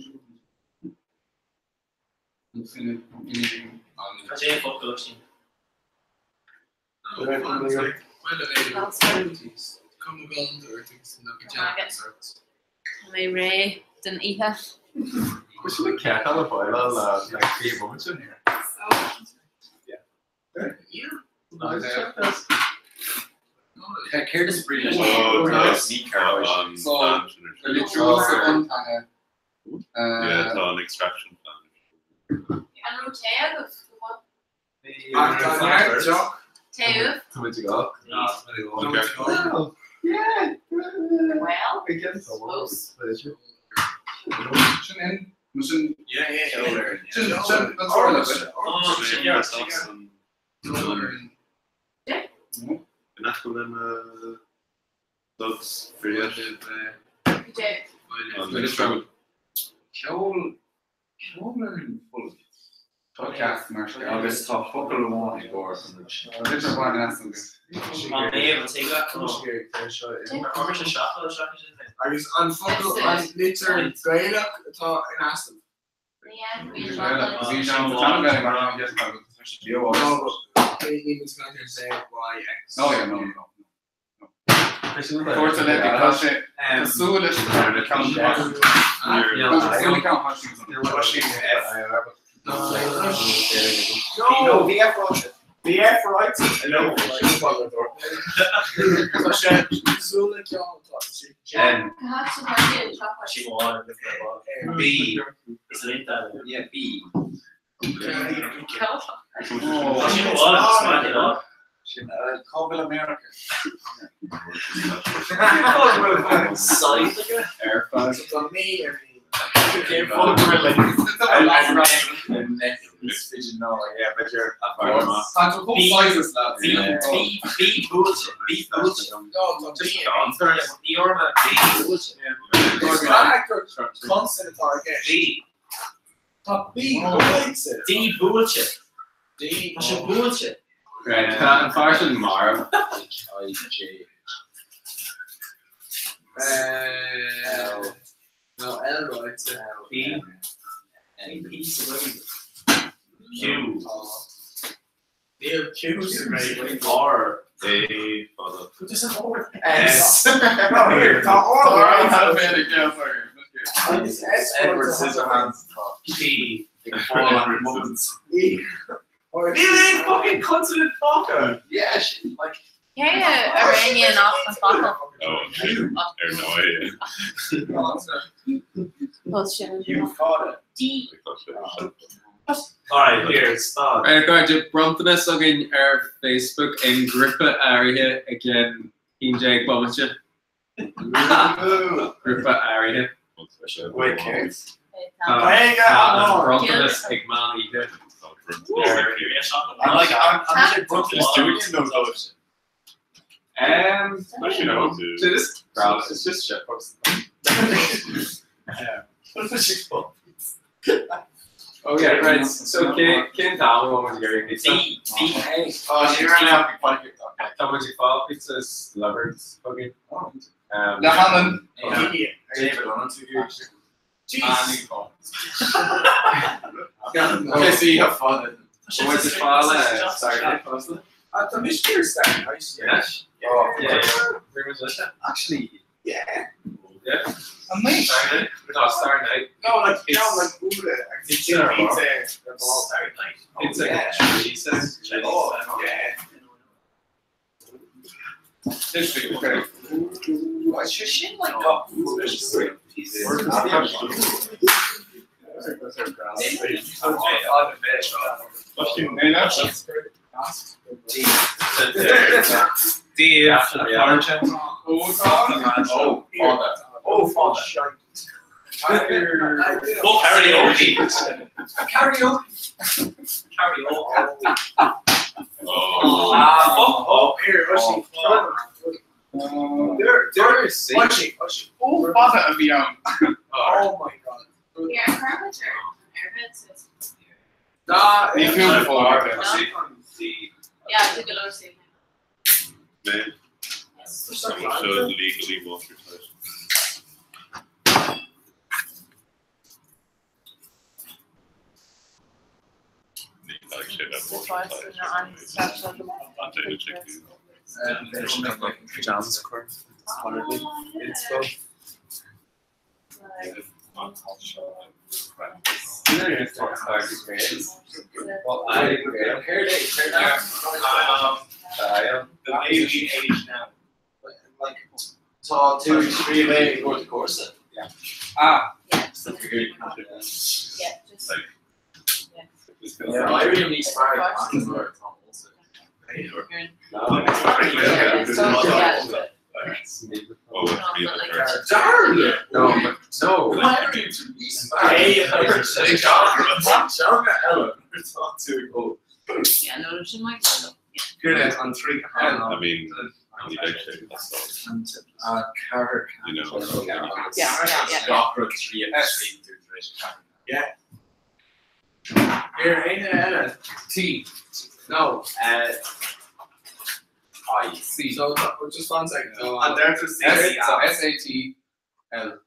sinne ine an Tá sé focal sin. No, like, well, Come on, or things na Tá mé ré den oíche. Sin le ceá le baile le le fi sin. Yeah. Céard is brí leis Oh, tá ní ceart. an So, plan sin ar The literal an tanga. Yeah, tá an extraction plan. An raibh té agaibh? Ach tá neart deoch. Té uaibh? Tá muid go. Okay. Yeah. Well, I guess. suppose. Sin in sin Yeah, yeah, yeah. sin sin an sór Oh, sin yeah. Nach bhfuil an Dogs Free Dé. An Ceol ceol ar an ful. Tá ceart mar sin. Agus tá focal amháin i gcomhair an rud sin. Tá litir amháin in easnamh agat. Agus an focal an litir Gaelach atá in easnamh. Bhí sé an teanga Gaeilge mar an gceist agat, tá sé beo agus. No, yeah, no, no. Tabhairt le tá sé cosúil leis an ceann cosúil le ceann No, bhí F right. Bhí F right. Tá sé cosúil le ceann atá B. Yeah, B. Cá bhfuil America? Ar fad. B buailte, B buailte. Ní orma B buailte. Consonant atá i gceist. B. Tá B buailte. D buailte. D. Tá sé buailte. Right, tá an fear sin marbh. H I J. L. No, L right. B. N. P sa Ghaeilge. Q. Níl Q sa Ghaeilge. R. A fada. S. No, here, tá R right. Agus S Edward Scissorhands. P. E. Or Níl aon fucking consonant fágtha. Yeah, she, like, Yeah, Iranian off the focal. Oh, ar ndóigh. Bullshit. you caught it. D. Alright, here, stop. Ar gairde bronntanas againn ar Facebook in grúpa áirithe ag an 11 bomaite. Grúpa áirithe. Wait, Kate? Tá Gaeilge an amháin. bronntanas ag meán oíche. I'm like, I'm like Brooklyn. Is Julian no those? Actually, no. Just crowd. It's just shit posts. Oh yeah, right. So cén cén t-am a bhfuil muid pizza? D. D. Oh, you're gonna have to find it. Tá muid ag fáil pizza is lovers againn. Le Hanlon. E. David, on to you. Jeez. Okay, so you have fun. Bhfuil muid ag fáil Saturday fásta? Tá mis Saturday night. Yeah. Oh, Yeah, yeah. Bhí muid leis. Actually, Yeah. Yeah. Amazing. Saturday night. No, Saturday night. No, like, no, It's- like Buddha. It's Pizza. a Pizza. Saturday night. It's like yeah. a tree says. Oh, yeah. Literally, okay. she like got D. Oh, Oh, father. Oh, father. Oh, karaoke. Karaoke. Karaoke. Oh, Ah, fuck. Oh, here, Oisin. There, there is Oisin, Oisin. Oh, father of the Oh my god. Yeah, Kermit or Ervid, so it's Nah, Ní fiú fáil. Yeah, I took a load of saving. man. Someone should legally water tight. Like shit, that water tight. Pajamas core. It's Well, I The way we age now. Like, tá tú trí mé go cuasa. Ah, Yeah, just Yeah, I really need Spark. Oh, it's me the first. Darn! No, but no. Yeah, no, she might go. on three. I mean, you like shit, that's all. You know. Yeah, yeah, yeah. Ar aon eile? T. No. I. C. So just one second. So, An deir tú C S so S A T L.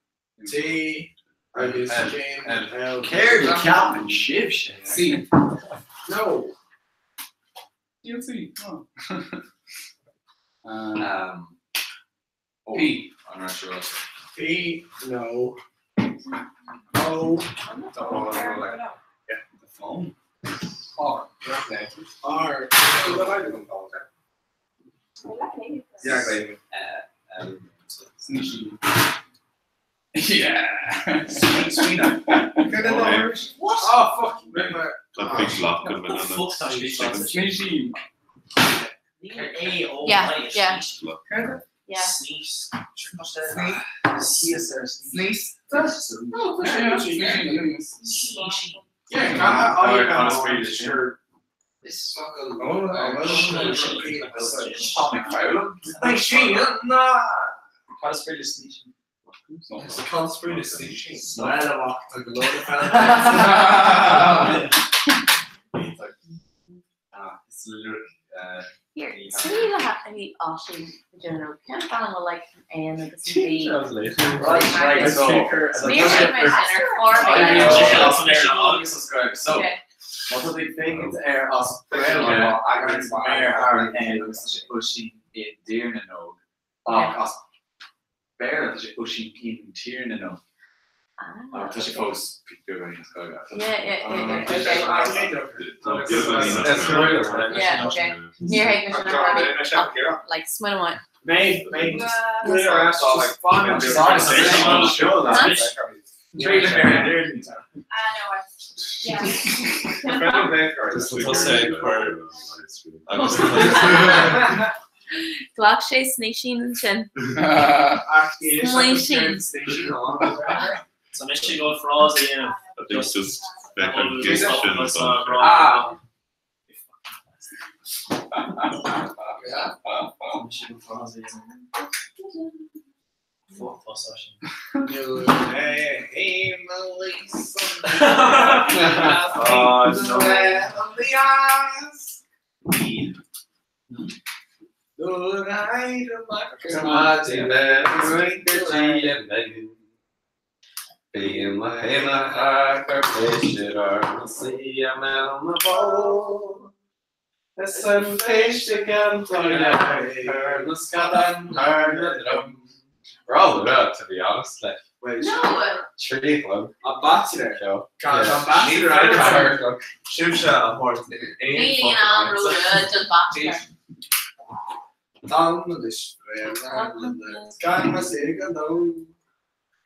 T agus L, Jane L. L. Céard a ceapann sibhse? C. No. U C. Oh. Oh, P. I'm not sure. P. No. O. The phone. R. R. Yeah, baby. Sneaky. Yeah. Sweet. What? Oh fuck. Remember. Tá big block What the fuck tá sé Sneaky. A O Yeah, I yeah. Block. Yeah. Sneeze. Sneeze. Sneeze. Oh, yeah, sneaky. Yeah, I Oh, I sure. This Oh, Tommy Fowler. Like she, nah. Conspiracy. Well, like a load of Ah, it's lyric. Here, see le bhí áisiú déanamh cén fan bhfuil like an agus bhí Right, right, so. Mé So, Má tá féin ar as agus méir ar an agus sé Oisín i dTír na nÓg ach as Béarla tá sé Oisín in Tír na nÓg ach tá sé fós beagán níos gaga. Yeah, yeah, yeah, yeah, okay. Yeah, okay. Níor thuig mé sin ar fad. Like smuin amháin. May, may, just Ghlac sé snéisín ansin. Smaoisín. So mis sé go frása dhéanamh. I think just bheith an gig sin Ah. Oh, no. Is an féiste gan ar na scadan ar na drum. We're all about, to be honest. Like, Wait, No. Trí club. An bachelor. Joe. God, an bachelor. Siúse a thuirt Ní an rud don bachelor. Tá leis Gan mas éige nó.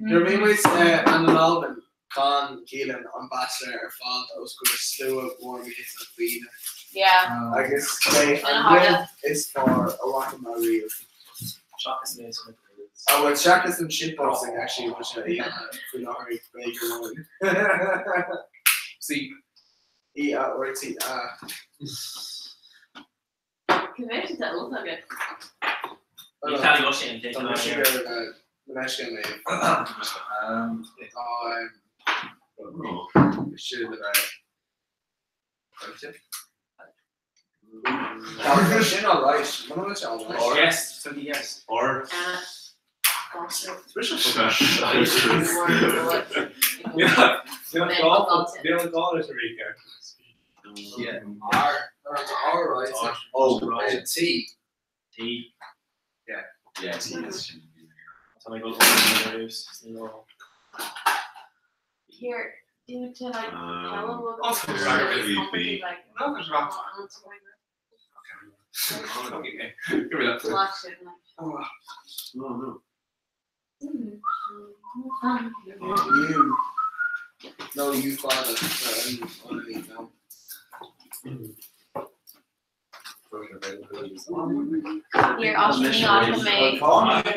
Nuair bhí muid an an Albain gan cílan an bachelor ar fad os go slua mór mé an daoine. Yeah. Agus é An an harda. rud is fearr a bhfaca mé riamh. Oh, well, seachas an shitposting actually which I faoi láthair b'fhéidir amháin. C. E A or T A. Cibé tá út agat. Ní cead go sin Tá mé siar leis mé. Tá sin le Tá sin á leis, mu á leis. Yes, somebody yes. Or Yeah. R R right. Oh, right. T. T. Yeah. Yeah, T is sin. Tá mé go nó. Here, do to like tell R E B. You. No, you father. Underneath now. Here, Austin, not mé.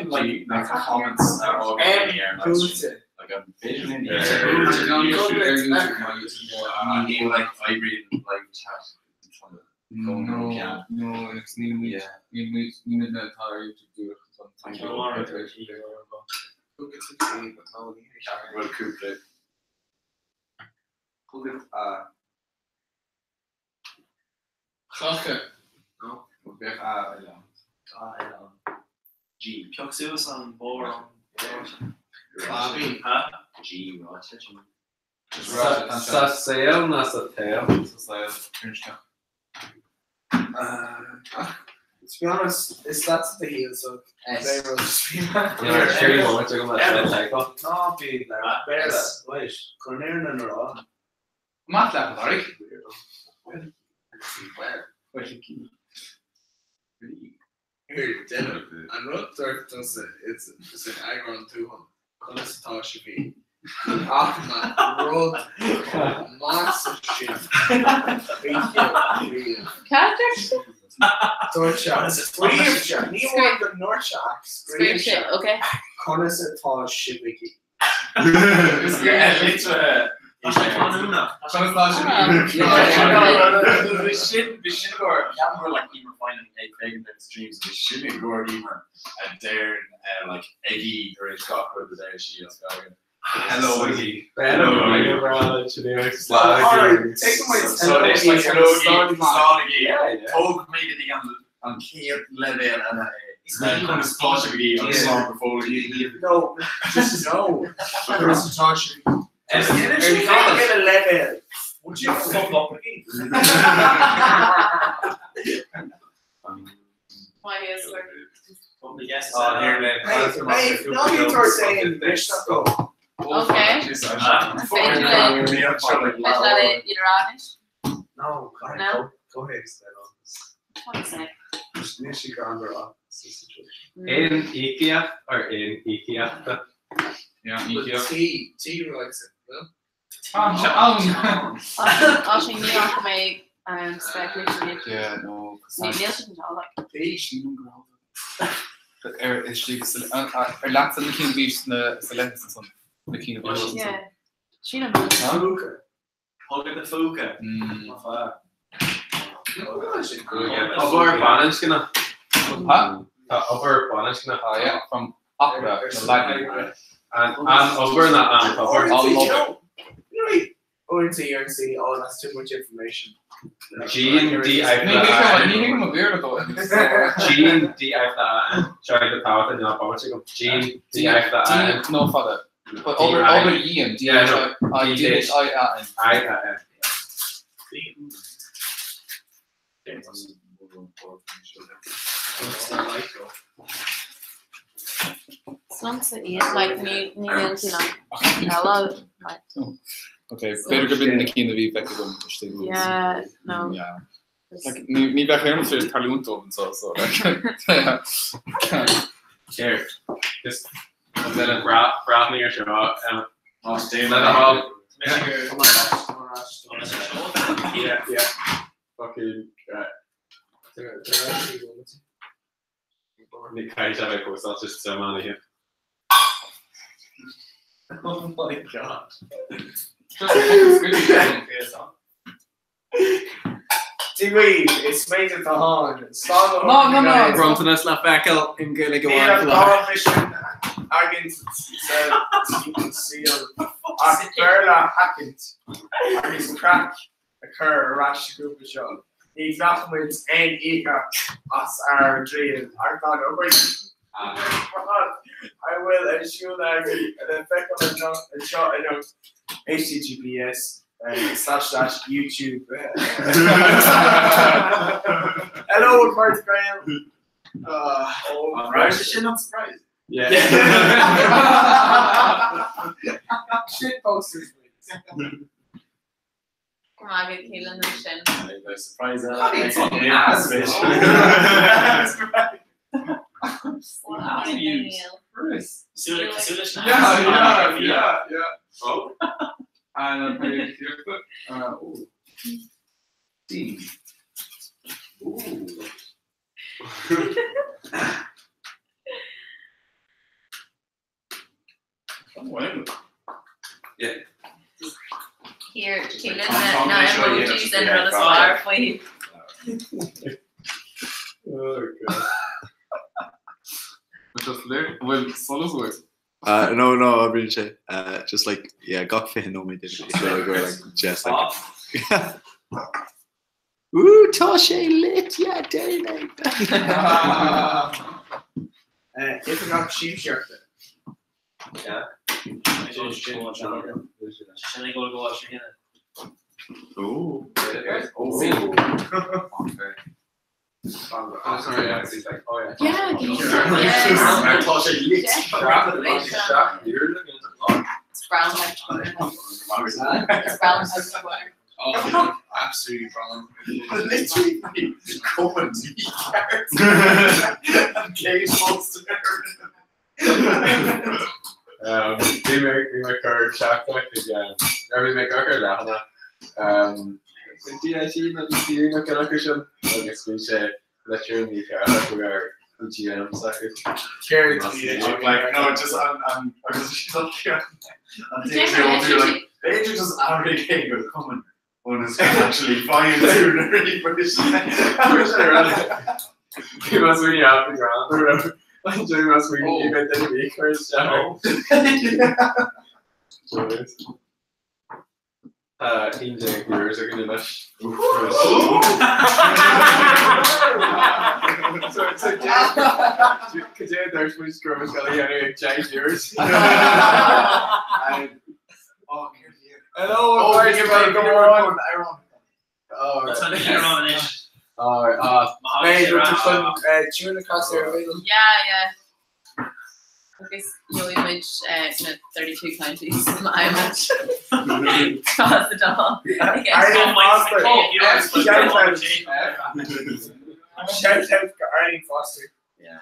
Like, like comments are all in the air. Like I'm visioning the air. Níl like vibrating like chat. No, no, it's ní ní ní na tá do Well, cúpla. Chacha. No. Bheadh A oileán. A oileán. G. Pioc suas an bóthar. Claibín. Ha? G ráite. Sa saol ná sa tsaol? Sa saol. To be honest, is leatsa do shaol so Ná bí le Béarla, leis, chun an fhírinne a rá. Maith leat, a Dharach. Here, déanamh. An rud dúirt tusa is in eagrán Tuathail, conas atá sibh? Ní fhaca mé rud chomh maith sin choíche riamh. Cad dúirt sé? Dúirt sé, scríobh sé, ní amháin go ndúirt sé ach scríobh sé, conas atá sibh? Tá sé canúnach. Conas tá sibh? Bhí sin bhí sin i gcomhair ceapaim go raibh like Emer Finan ag féachaint ar na streams bhí sin i gcomhair Emer a deir like Iggy tar éis gach rud a deir sí as Gaeilge. Hello Iggy. Hello Iggy. So it's like hello Iggy, slán Iggy. Tóg mé go dtí an an chéad leibhéal eile é. Conas tá sibh agus slán go fóill. No, just no. Conas atá sibh? Ar leibhéal. Would you fuck up again? Why is there? Oh, here, mate. Hey, ná bí tú saying misneach go. Okay. Is féidir le iad a rá anois? No, go No? Go ahead, What is it? Níl sí gan rá sa situation. Aon íocaíocht or aon íocaíochta? Yeah, íocaíocht. T, T writes it, no? Tá sé ann! Á sin ní fhaca mé speculation Yeah, no. Níl siad anseo, like. P. Sílim go raibh. Ar istigh ar leatsa na cinn a bhí sna sa leithreas ansan, na cinn a bhí thuas ansan. Yeah. Sílim. Phúca. Thug na phúca. Má fear. Obair baininscneach. Ha? Tá obair baininscneach. Ah, yeah, from opera, na Laidine. An obair ná an tobar. Uaireanta you're see, oh, that's too much information. G D I Ní thuigim mo Bhéarla dó. G D I A N. Sorry, go tábhacht an báte go G D I A N. D no fada. But obair obair dhian D H I D H I A N. I A N. Slonsa iad, like, ní níl sí an eile, like. Ok, b'fhéidir gurb in na cinn a bhí feicthe agam istigh thuas. Yeah, no. Yeah. Like, ní ní bheadh aon rud tarlúint dóibh anseo, so like. Here, just breathnaigh ar seo. Let a hall. Yeah, yeah. Fucking right. Ní caithfidh sé bheith cósta just sa man here. Oh my god. Dia dhaoibh, is méid atá ann. Slán ó No, no, no. Bronntanas le feiceáil i nGaeilge Níl amháin an faoi dá láthair. mhisean againn sa saol ach Béarla a sheachaint agus craic a chur ar ais sa ghrúpa seo. Ní ghlacfaimid aon íocaíocht as ár dtriail ach tá an obair ar fad a bhfuil ar siúl againn le feiceáil anseo anocht. https slash slash youtube Hello Marty Graham. Oh, Right, sin an surprise. Yeah. Shit posters. Go maith agat Keelan ansin. Surprise. Yeah, yeah, yeah, yeah. Oh. And oh. D. Ooh. Yeah. Here, Keelan Tá na mé seo a emojis dhéanamh in rud is fearr faoi. Oh god. Which is there? Well, solas uait. No, oibríonn sé. Just like, yeah, gach 20 nóiméad duine go like 10 soicind. Woo! Tá sé lit, yeah, déan é. Oifigeach Siamsaíochta. Sin ag dul go áit sin. Oh. Yeah, Tá sé lit. It's brown like butter. It's brown like butter. Oh, absolutely brown. Literally come and Kate Monster. Bhí mé chur seachtain ag bhí mé gach ar leathana DIT nó DCU nó ceann acu sin agus bhí sé litriú mícheart acu ar an GM s'acu. Céard Like, no, just I'm agus she's like I'm B'fhéidir just athraigh é go cumann ionas go actually fine Bhí mé really happy grand raibh Bhí mé really bit duine bhí chur isteach. 11 viewers againn anois. Cad é a dúirt muid go raibh muid ag dhéanamh ag 10 viewers? Hello, Oh, guys, give go me on. one. Oh, That's an Iran anois. oh, Mate, we're just on tune across there. Yeah, yeah. Agus gheobhaidh muid na 32 counties I'm Tá sa dá. Arlene Foster. Shout out. Shout out to Arlene Foster. Yeah.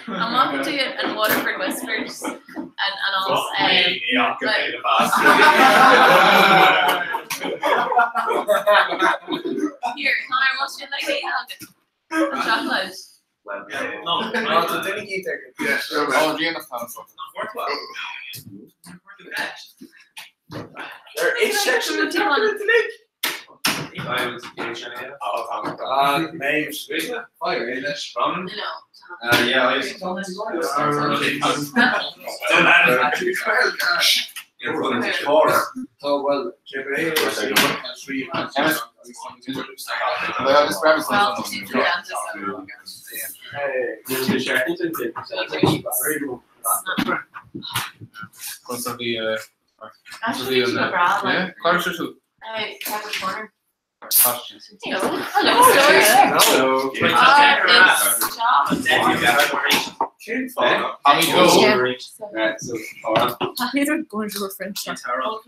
I'm off to an Waterford Whispers and also here Conor must you like an chocolate. No, No, tá duine cíte. Oh, Déanach tá There is section of today. Mate. Fire, eh, leis. No. Yeah, I Tá well, cibé Well, Actually, Yeah, Cláir tú. Hey, Pepper Corner. Hello. Hello, Hello. Right, so Tara. Neither going to a French shop.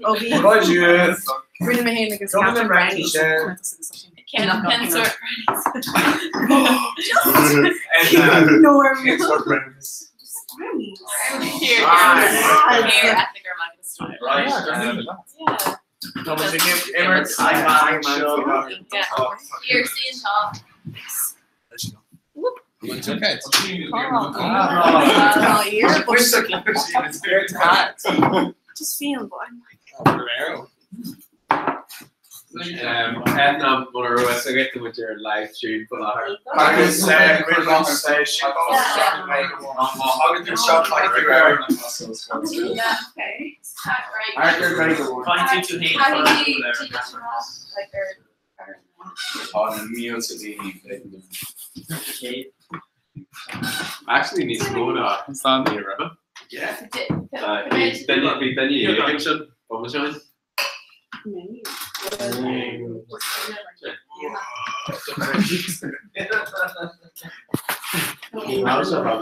Oh, bhí Bonjour. Rinne mé héin agus Come Catherine and Brownies. Randy Ken Ken sort Norm. Brownies. Here, Ah. here at the Gurmaga store. Right. Yeah. Tá muid ag imirt Yeah. Here, see and talk. It's okay. Oh, yeah, but Cat. just feel, but I'm like, Edna Monroe so get them with your live stream for that. Agus Yeah. Okay. Right. Arthur Gregor. Find you to hate. How do you do you like or Tá na mílte daoine Actually níos mó ná San. ní raibh. Yeah. Bhí duine bhí duine éigin sin bom sin. Ní raibh sé rá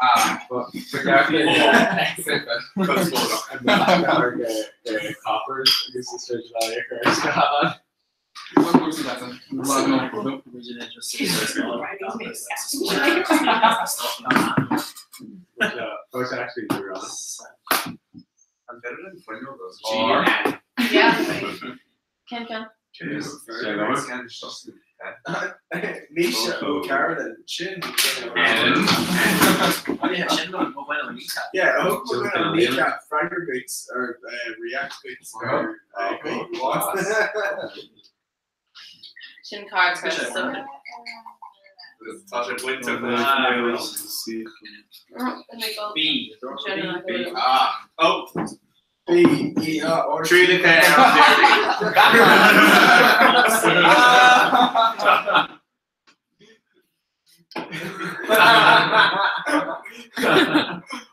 Ah, Coppers agus is féidir le chur isteach. Which actually do wrong. Yeah. Ken Ken. Misha O'Carroll sin. Yeah, I hope we're gonna kneecap Fragger Boots or React Boots or Shin card Chris. So Tá sé buinte B. B. Ah, oh. B E R Tríla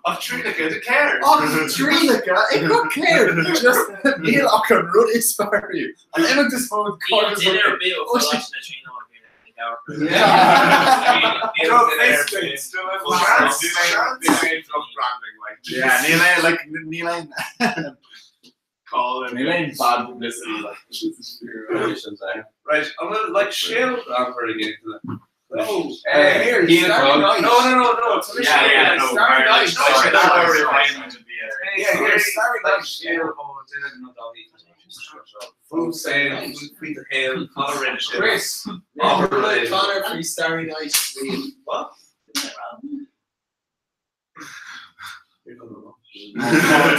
Ach trialacha de céard? Ach trialacha i gach céard! Just níl ach an rud is fearr riamh. An imeacht is mó Níl duine ar bith ó Choláiste na Tríonóide ag amharc Yeah, níl aon like níl aon Níl aon bad publicity like Right, an bhfuil like scéal amhar again? No. Here, No, no, no, no. It's Yeah, yeah, no, Starry very Night. nice. Like, that word requirement would be a- Yeah, here, Starry Night. Scéal ó duine na dalí. Fú saying faoi do shaol, Conor rinne sé. Chris, Ábhar Connor free Starry Night. What?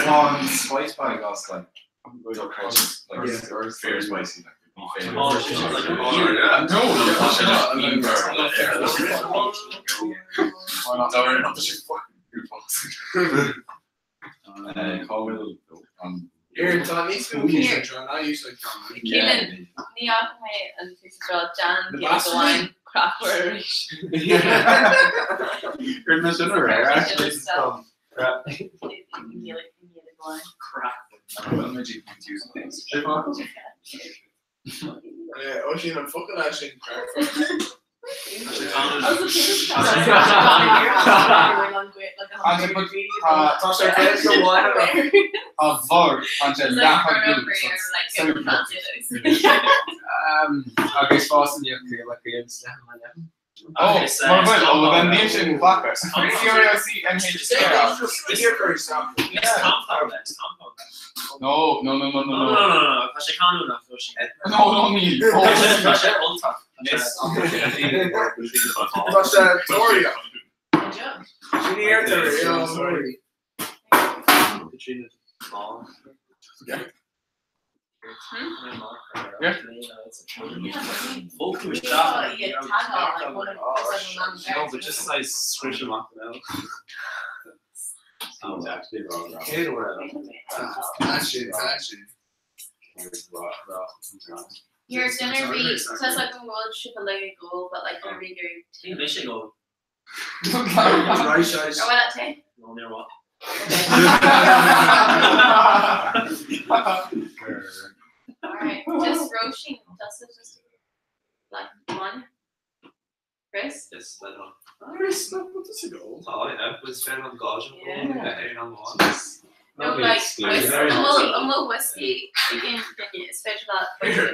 Tá an spice bag as like like fair spicy like Oh, it's just like a No, Here, tá níos mó Here. cíos ná usually Keelan, ní fhaca mé an píosa seo Jan The Gaelic Bastard? amháin crapwar arís. Rinne sin aréir actually. Gaelic Gaelic amháin. Ó sin an focal leis sin Tá sé Gaeilge amháin Tá bhor an sé Agus fás in le Oh, mar bhfuil ó ben níl sin glacadh. No, no, no, no, no, No, no, no, no, tá sé canúnach ó sin. No, no, níl. Tá sé ultach. Tá sé Toria. Sin iartar No, but just like squish them off now. Sounds actually wrong. Actually, actually. Your dinner be says like an world ship a leg goal, but like they're really Ní mé sé go. Right, Or why not take? No, níor what. Alright, just roasting. Just just like one. Chris? Yes, I know. Chris, no, what does it go? Oh, yeah, was fair on Gaza. Yeah. Yeah. No, like a whiskey. You can especially that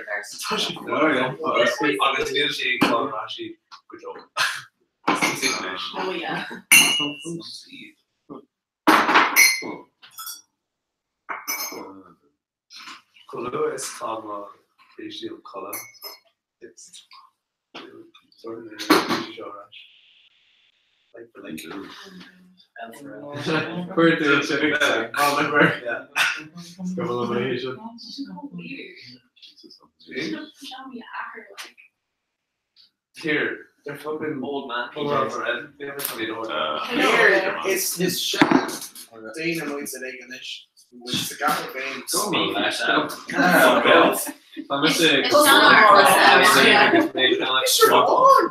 first. Oh, yeah. Agus níl sé ag sí go deo. Oh yeah. Colu is tá éisíl chola. It's sort of like for like Chuir sin Oliver. Yeah. Go bhfuil Weird. Here, they're fucking old man. Here, it's is sean daoine muid a ag anois muid sa gach féin.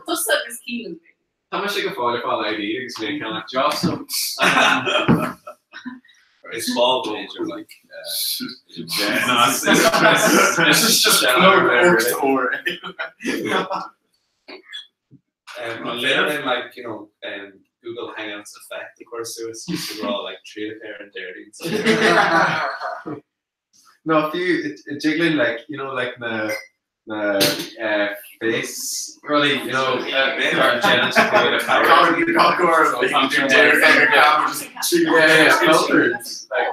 Tusa agus Keelan. Tá sé go fáil fáil ID agus mé ceannach jo It's small major like yeah, no, it's, it's, it's just or or I'm living like you know Google Hangouts effect of course so it's just we're all like treated hair and dirty and stuff. No, if you it, it jiggling like you know like the the face really you know yeah yeah filters like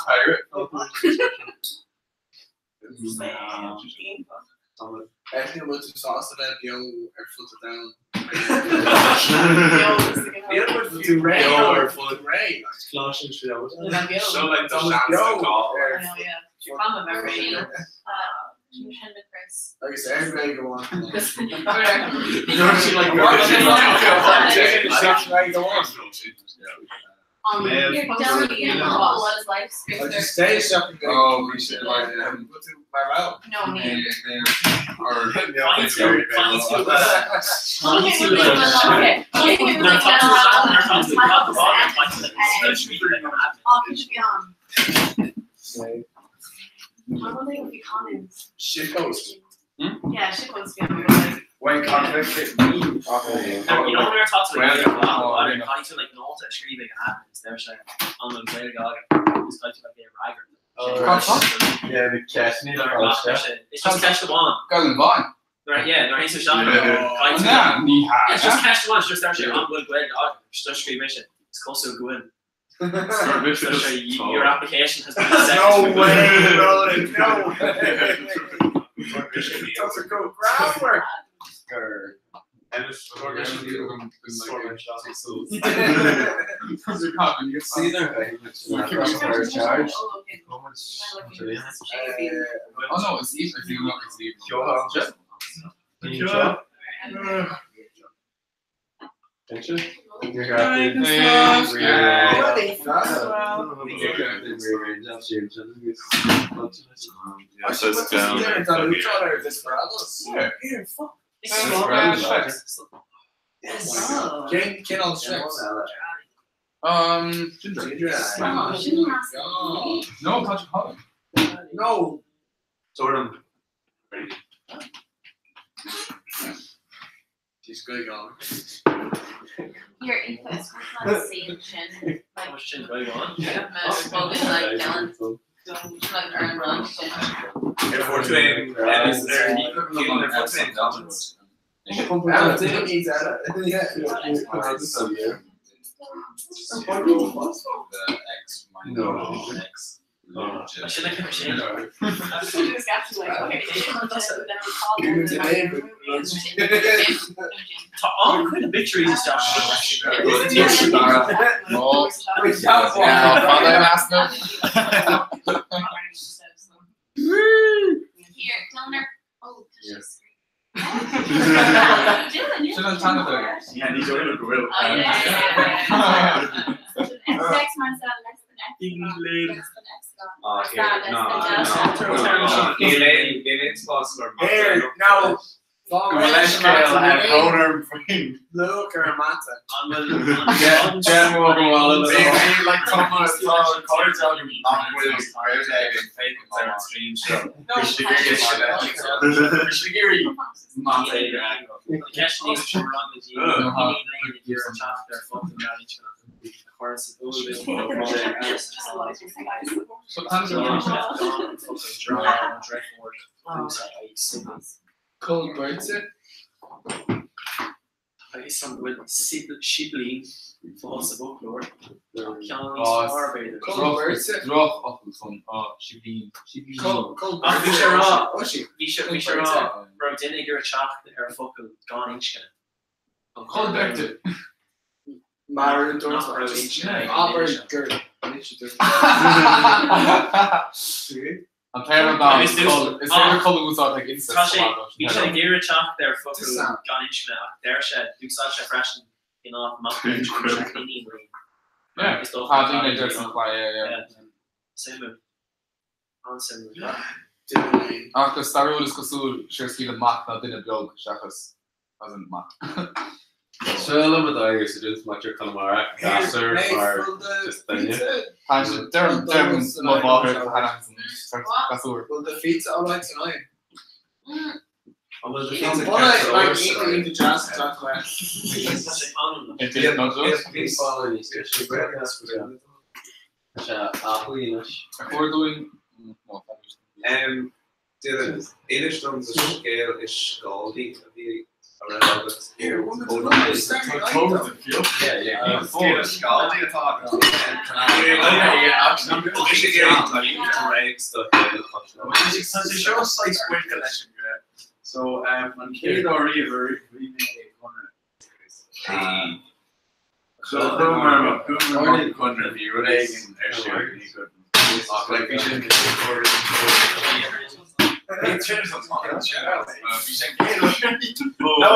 pirate filters. Ethne bhfuil tú sásta bheith beo ar fud an domhain. Tú ré ar fud ré. So like the Chris. Agus ar ré go Just stay shopping. Oh, we should like mar No, me. Shitpost. Yeah, shitpost be on. When conflict hit me. You know when we were taught to like Well, to like Nolta screaming at is there saying on the way to God is like to like a ragger. Yeah, the cash need It's just catch the one. Golden Vine. Right, yeah, they're he's shot. Yeah, ní It's just catch the one, it's just actually on good way God. Just scream it. It's close to good. Your application has been accepted. No way, Roland, no way. That's a good groundwork. Oh no, it's Eve. It's Eve, not it's Eve. So it's down. Yeah. Here, fuck. Yes. Cén an Shreks? Ginger. Ginger. No, Patrick Holland. No. Jordan. She's good going. Your input not seen chin. Like, Chin right on. Yeah. Spoken like Dylan. Like Aaron Run. No. X. I should like chin. Tá an chuid obituaries isteach. Oh, yeah, father last note. Here, Dylan. Oh, Yes. Dylan, Sin an tanna Yeah, ní dóigh go bhfuil. Oh, yeah, yeah, yeah. X minus L less than X. Less than epsilon. Oh, Or here, that, no, less than no, delta. no. Níl aon spás mar Here, no. Look ar mata. General Like Thomas Cold birds. Agus an bhfuil siblín fós a bhoclóir Droch chun siblín. Ach bhí sé rá bhí sé bhí sé rá raibh duine gur teach ar focal gan inscne. Cold birds. Mar Aber gur. An t-aon ná is féidir codladh úsáid ag incest Tá sé bhí sé ag iarraidh teacht ar focal gan inscne ach deir sé d'úsáid sé freisin in áit mac Yeah, tá daoine deir san chlá, yeah, yeah. Suimiúil. An-suimiúil. Ach go stairiúil is cosúil sé scíle mac ná duine beag seachas as an mac. Seo le agus dún maidir Conamara gasúr mar just duine. Tá sé deirim deirim mo mháthair gasúr. Well, the feet's all right tonight. An bhfuil the An pizza bunaidh, like, ceart ionta ionta jazz teach le. A chóir dúinn Dylan, inis dom do scéal is scáilí a bhí a raibh agat. Here, woman, Yeah, yeah. Scéal is scáilí atá agat. Seo sais buinte leis an gre. So an chéad á riamh bhí mé ag Conradh. So chuamar Conradh bhí rud éigin ar siúl ní ach like bhí sin No,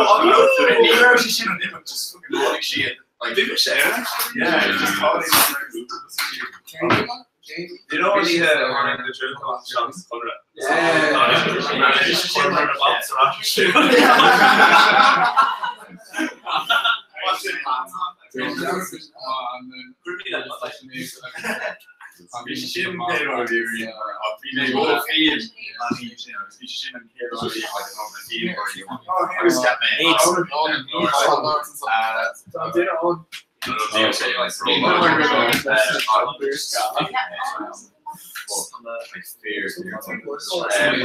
ní raibh sé sin an imeacht just fucking tháinig siad Like, Bhí mise air, actually. Yeah, just totally You know when he had the truth on Sean's Conrad? Bhí sé sin an chéad uair a bhí riamh ach bhí mé ró-fhéin an oíche sin agus bhí sé sin an chéad uair a bhí like an obair féin agus cheap mé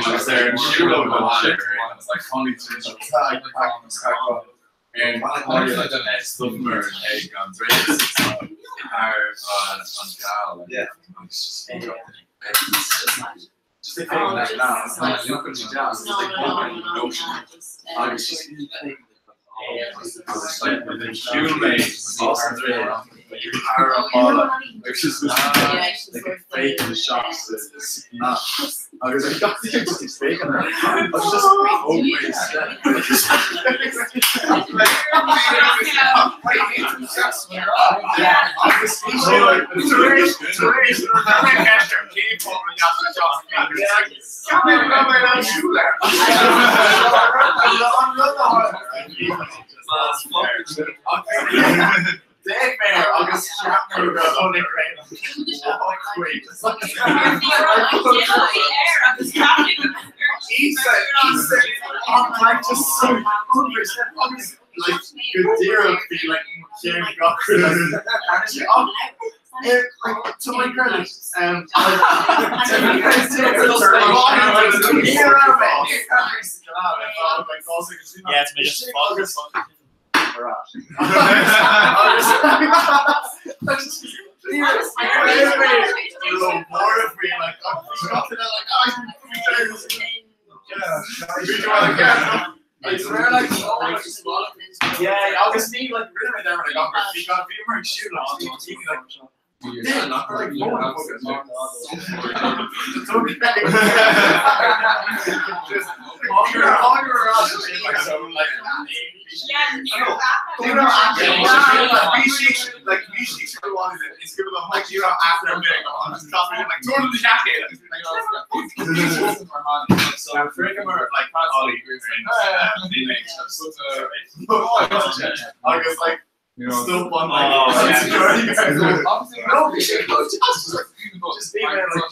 Agus ar an siúlóid like tháinig Stopamar ag an droichead thar an gCeal agus just ag féachaint like look what she does it's like ocean agus just agus like shiúil mé as an droichead thar an bhalla agus just like a fake in the shops agus like just ag féachaint agus just Yeah, it's me just Yeah, agus ní like rinne mé dearmad ag obair, bhí gan bhíomar ag siúl agus bhí daoine like Duine nach raibh like móin a bhogadh. Just tháinig ar ais like so like Agus like still one like no bhí sé just bhí mé like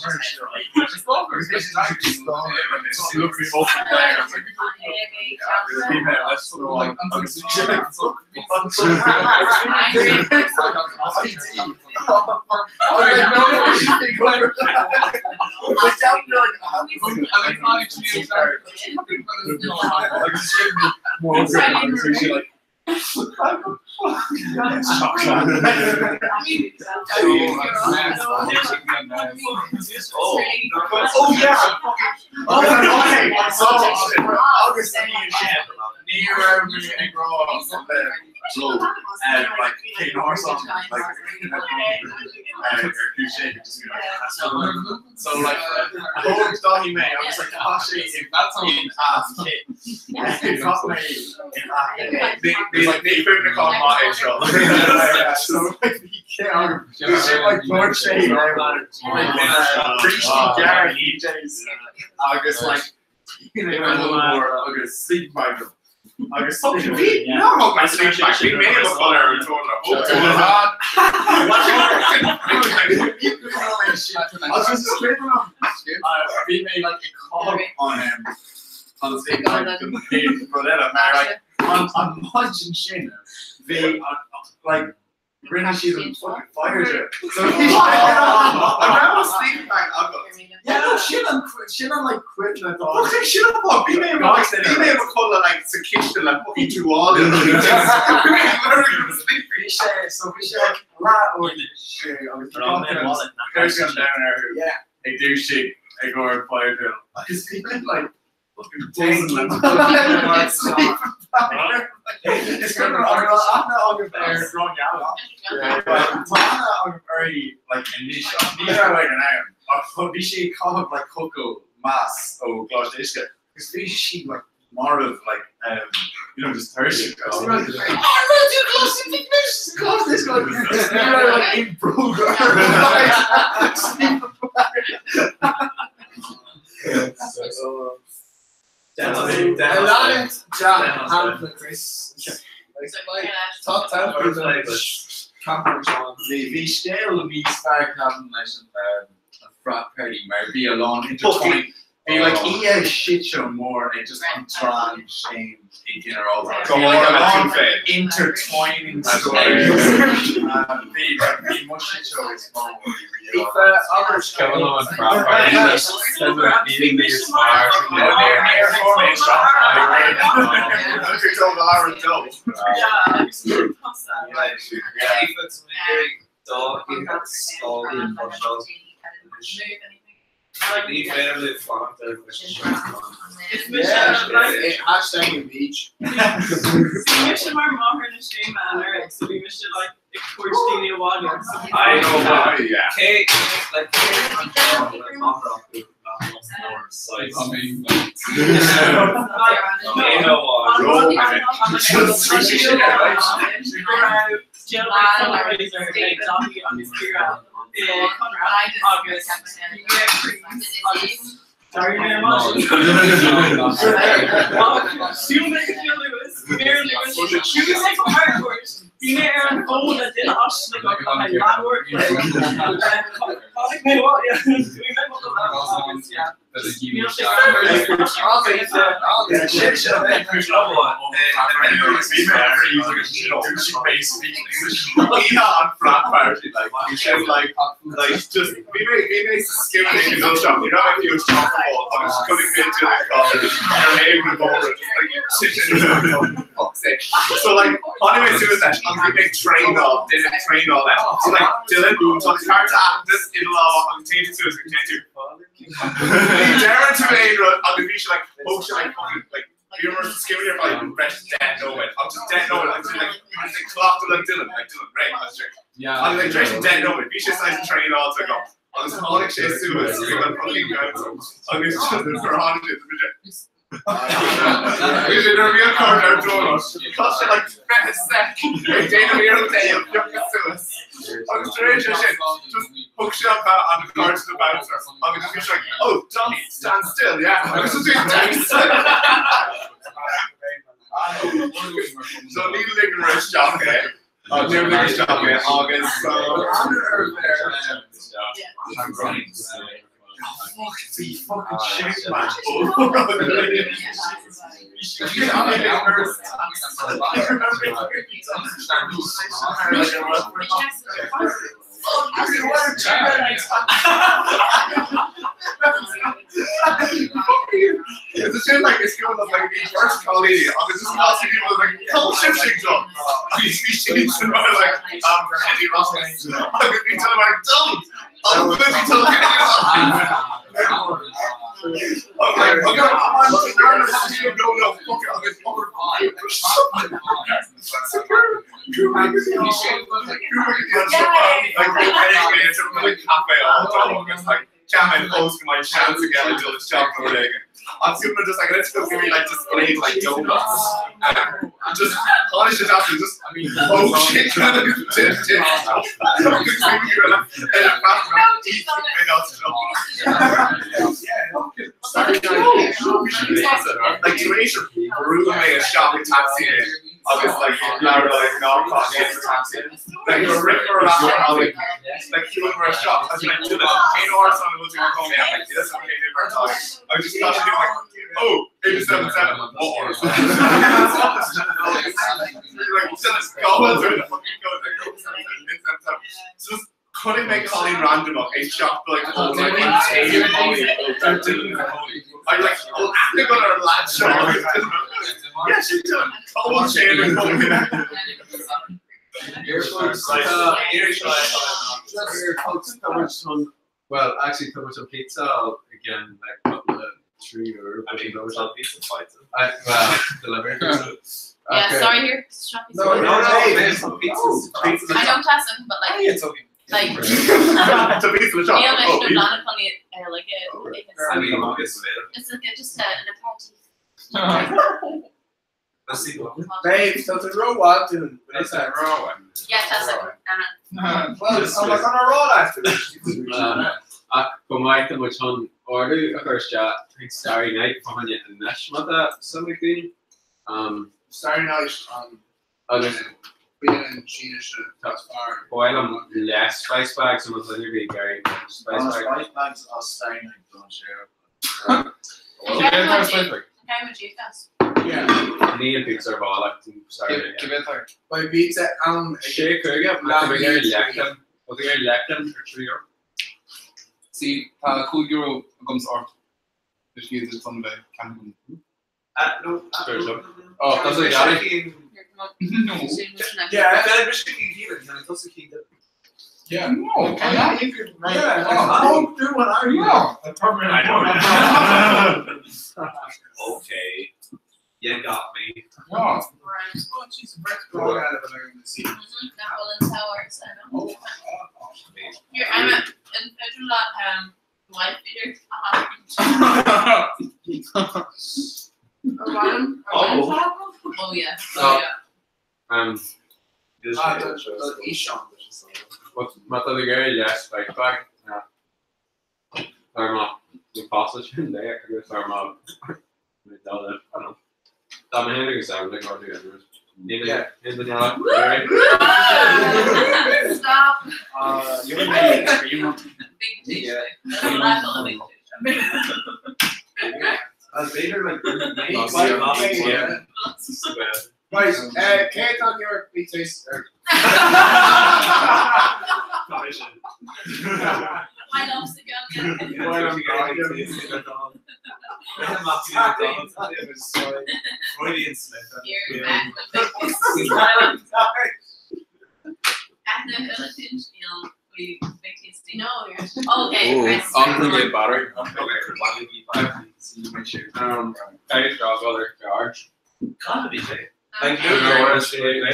Oh yeah! Oh okay, so Agus ní raibh mé ag rá like cén ársa like ar sé just so like thóg Dáithí mé agus like tá sé in as kit mé in Ní maith é seo. So like bhí sé like dúirt sé brístí gearr DJs agus like mór agus sleep bag agus Bhí no mé sleep bag bhí mé mo chol ar an tóna. Agus bhí mé like ag call on an sleep bag don chéad rud eile mar like an an maidin sin bhí like rinne siad an fucking fire drill. So bhí An raibh an sleep bag agat? Yeah, no, sin an sin an like cuimhne atá. Fucking sin an fáth, bhí mé bhí mé mo chodladh like sa chiste le fucking tuáille. Bhí sé so bhí sé like leath uair sé agus bhí an down ar ag dúisigh ag gcomhair fire drill. Agus bhí mé like fucking buzzing le Is gur an raibh aithne agam ar Gráinne Tá aithne agam uirthi like anois ach ní raibh ag an am ach bhí sí ag caitheamh like coco mas ó Choláiste Uisce agus bhí sí like marbh like You know, just tuirseach. Bhí scéal níos fearr ceapaim leis an frat party mar bhí a lán intertwined. Bhí like oíche shit show mór ag just an trans shame i ginearálta. Go Bhí like mór a le lán tú féin. intertwining stories. Bhí bhí mo shit show is mó a bhí riamh. Kevin an frat party. Níos fearr. Ní féidir le fanacht ar Hashtag beach. Bhí mise mar máthair na scéime anuraidh, so bhí mise like ag tabhairt daoine abhaile. So bhí- I know Oh, yeah. Cé like cé an I mean, Like, no, Yeah, on frat party, like he says, like, like just we may we may skim it in the shop. You know, like you shop all, I'm just coming into the college, your name would over, just like you fuck's sake. So like, anyway, soon as that, I'm gonna make train all, Dylan train all that. So like, Dylan, so the car to this in law, I'm taking to to. Darren to Adrian, I'm gonna be like, oh shit, like fucking like. You were skimming your like fresh dead no I'm just dead no I'm just like you just like clocked like Dylan, like Dylan, right? I'm just yeah. I'm like Jason dead no Bhí sé sais train all to go. Agus tháinig sé suas ag an fucking council. Agus gur tháinig sé Bhí sé ar bhí an cur ar dóla. Tá sé like bheith sec ag déanamh iarracht é a phiocadh suas. Agus tar éis sé sin, just thug sé an an card to the bouncer. Agus bhí sé like, oh, Johnny, stand still, yeah. Agus just bhí dance. So ní ligean isteach é. Ní ligean isteach é agus so Fuck, bhí fucking shit, man. It's a shame, like, it's going up like the first collie, agus just asking people like, tell shifting job. Bhí sí like, Eddie Ross. Agus bhí tell like, don't! I'm going to tell Eddie Ross. I'm like, okay, I'm no, no, fuck it, I'll get like jam post my chance again until it's shop for leg. I'm super just like let's go give me like displayed like donuts. Just honestly just just I mean, oh shit Like tar éis brú mé a shopping taxi agus like leabhar like ná taxi. Like you're rip around like like queuing for a shop. I was like, Dylan, cén áir san bhfuil tú go mé like this okay mar I was just got to do like oh 877 more. Like Dylan, go through the fucking code like 877. So just couldn't make Colleen random up a shop like oh like I like oh they're gonna lad shop. Yeah, she done. Oh, chain and Well, actually, tá muid an pizza again like couple of three or I mean, pizza fights. I, well, delivery pizza. Yeah, Okay. sorry here. Shop No, no, No, no, hey, there's some pizzas. Pizzas. I don't class them, but like, It's okay. like, It's a pizza shop. Níl leis Oh, na blana funny like it. I mean, it's It's like a, just a, an aperitif. Babe, tá tú rómhaith dúinn. Yeah, tá sé. Well, tá mé chun a rá leat. Ach go maith tá muid chun ordú a chur isteach chuig Starry Night fá choinne anois má tá suim ag daoine. Starry Night an Agus bialann Sínise is fearr. Ba mhaith liom leath spice bag so má tá duine ar bith ag iarraidh spice bag. Spice bags as Starry Night don séar. Níl pizza ar fáil ach Starry Night. Beidh pizza ann ag Sé cúige má tá ag iarraidh leathcheann má tá ag iarraidh leathcheann ar 3 euro. See, tá €5 agamsa ort. Is iad is dom bheith ceann agam. Oh, tá sé gairid. No. Yeah. Yeah. No. Yeah. Don't do what I do. Yeah. I know. Okay. You got me. Yeah. Oh, jeez, breakfast roll out of an That will in towers, I know. Here, I'm a in federal wife beater. Oh. Oh yeah. Oh yeah. Ah, Ishan. Má tá ag iarraidh leath spice bag Tá má ní pasta sin le agus tá má Tá mé féin agus Sam ag ordú anois. Níl duine eile? Stop. You're made Big dish. Yeah. That's what I call a big dish. B'fhéidir like Yeah. Right, cé tá your pizza? I love the gun. Freudian slip. Here, back the big At the Philippines, we big tasty. No, you're okay. Chris. I'm gonna get battery. Um, I draw other charge. Like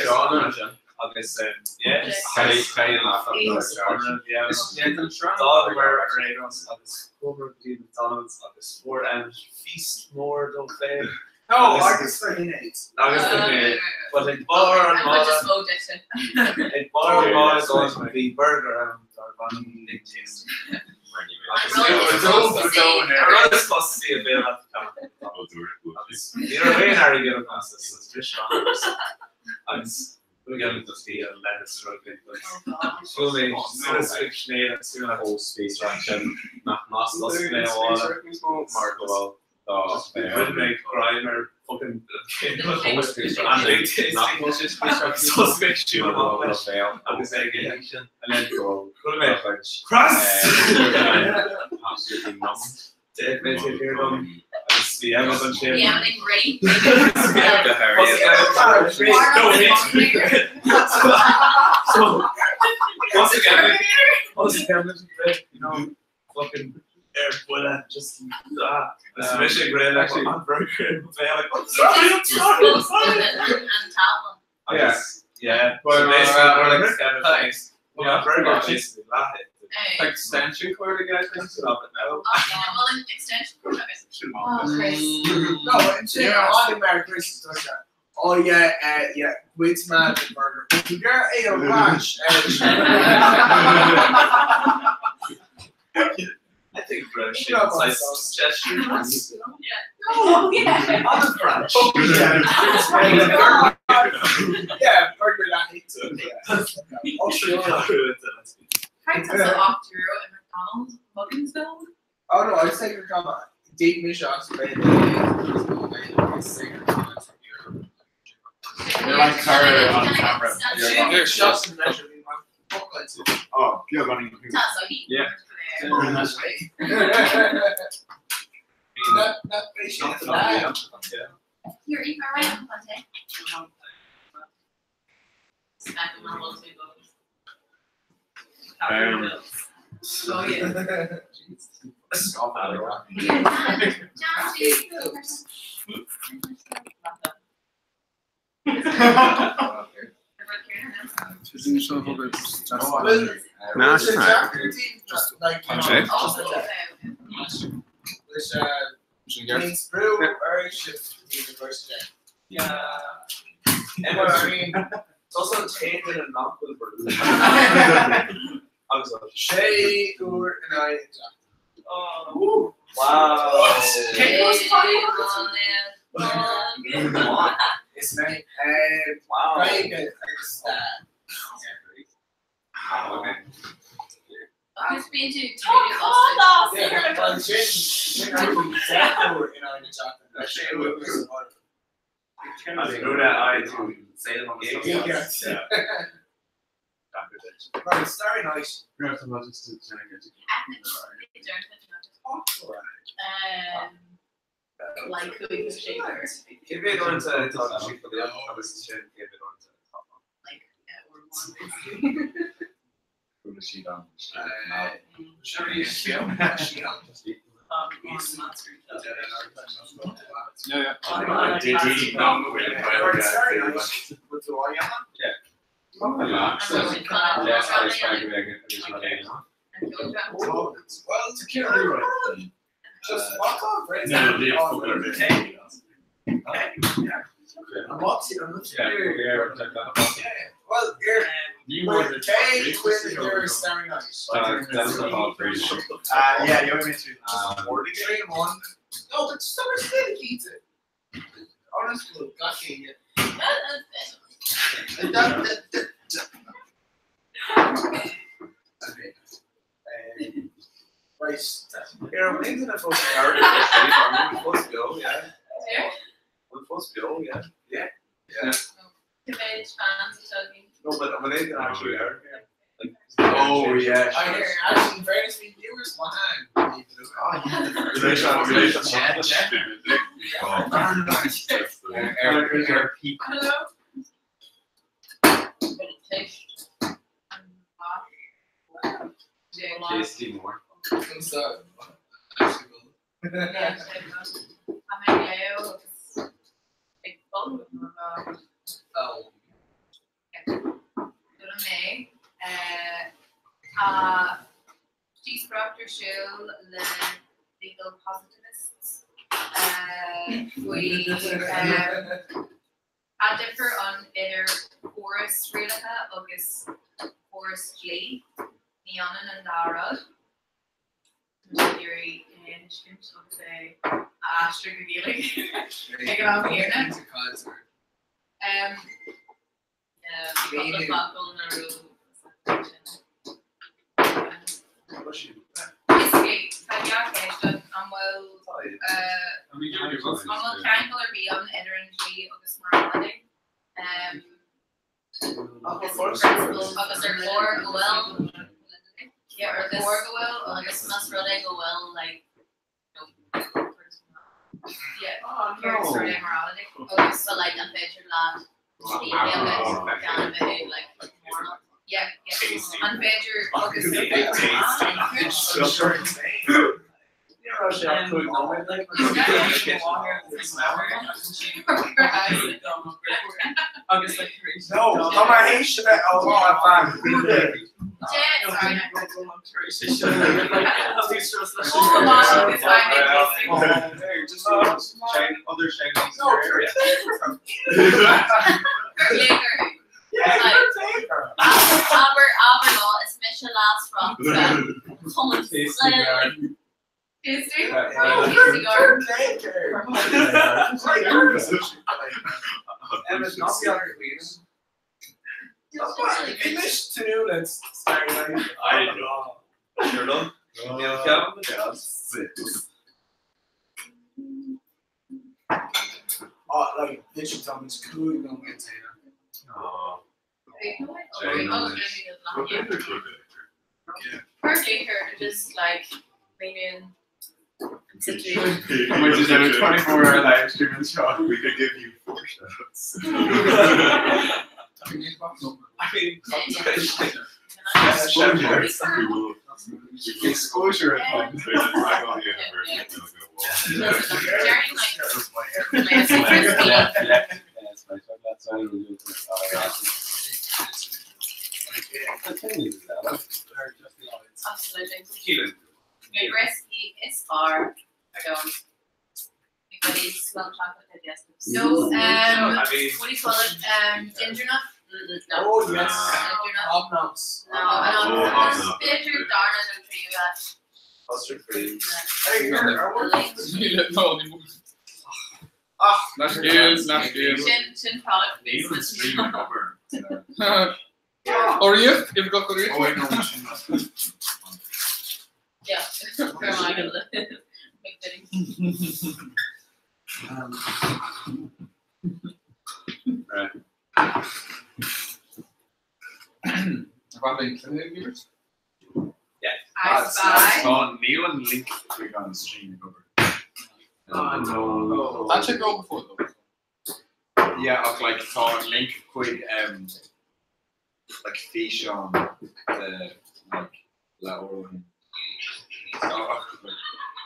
John agus yeah Cai Dámar Réos agus Comer dtí McDonald's agus Ford and Feast mór dó féin. No, agus for hinate. Agus But like bar an I'm just low diction. Ag bar an mála bhí burger an dar ban big taste. Supposed to be a Ní raibh aon airgead agam agus gceann bhí an lettuce rugby whole space sin nach mas mé mar go bhfuil mé grime ar fucking agus sin Cross agus bhí an sin Yeah, like great. So once again, once again, you know, fucking air bulla just ah, mission great actually on burger like oh, sorry, I'm sorry, I'm sorry. And top Yeah, yeah. So basically, we're like seven things. Yeah, burger basically that. Extension cord again. Stop it now. Oh yeah, well an extension cord. Oh, Chris. No, and shit, all the Merry Christmas does that. Oh yeah, yeah, Quid's man the burger. You get a rash. I think British size gesture. Yeah. Oh yeah. On the branch. Yeah. Yeah, burger that hits it. Yeah. Oh, sure. Practice the off euro at McDonald's, Mugginsville. Oh no, I was thinking come on. Deep Misha's You're like Cara on camera. You're just measure me, man. Fuck like Oh, you're running. Yeah. That that patient Here, eat my right one, Smack him on those two bones. Oh yeah. John, No, Just Okay. Brew Irish University. Yeah. Emma, I mean, Tusa an t-aon duine nach bhfuil brúite. Agus an. Sé uair in aghaidh an tseachtain. Oh. Wow. Is mé. Wow. Gaeilge agus stair. Agus bíonn tú Tá codás Yeah, sin sin deich uair in aghaidh na seachtaine. Le sé uair san áireamh. Right, Starry Night. Like chuig sé Cé mhéad uaireanta atá sí agus sin cé mhéad uaireanta atá like Chuala siad an Well, to kill Just walk off, right? I'm not I'm not Yeah. Well, here, K with your Starry Night. Yeah, you want me to 3-1. No, but summer still keeps it. Honestly, got you. Okay. Right. Here, I'm in the first hour. I'm supposed to go, yeah. I'm supposed to go, yeah. Yeah. Yeah. No, but I'm an actually here. Like, Oh, yeah. I hear, actually, in fairness, we viewers my hand. Hello. Tasty more. I'm sorry. Oh. Dúla mé Tá díoscaireacht ar siúl le legal positivists faoi a difear an idir córas rialaithe agus córas dlí ní ionann an dá rud. Iarraidh insint agus é a aistriú go Gaeilge ag an am céanna. Tá gearrchéist an bhfuil an bhfuil ceangal ar bith ann idir an dlí agus morality? Agus agus ar chóir go bhfuil yeah, ar chóir go bhfuil agus más rud é go bhfuil like yeah, céard is rud é morality agus so like an féidir leat gan bheith like moral. Yeah, yeah. An féidir agus Agus like No, tá mar hééis bheith á fan. Other Aber aber lá is mise last Tasty Tasty garden. English to let's Starry Night. I know. Sure done. Yeah, Oh, like literally, Tom, it's cool. You don't get Oh. Perfect, just like lean in situation. Which is a 24 hour live stream and show. We could give you four shots. I mean, Exposure. Exposure at home. Absolutely. Risky is far. I don't. Because smell chocolate No, I mean- what do you call it? Ginger nut? No. Oh, yes. Ginger nut. Hobnobs. No, no, Oh, hobnob. B'fhéidir darna nó tríú áit. Custard cream. Hey, here, I want No, ní mó. Nach scéal, nach scéal. Sin product Níl an stream ag obair. Oríocht, if go oríocht. Oh, wait, no, sin. Yeah. McVitie's. Right. Bhí cluiche I spy. Tá níl an link chuig an stream ag obair. Oh, no. That should go before though. Yeah, ach like tá an link chuig like físeán de like le orm.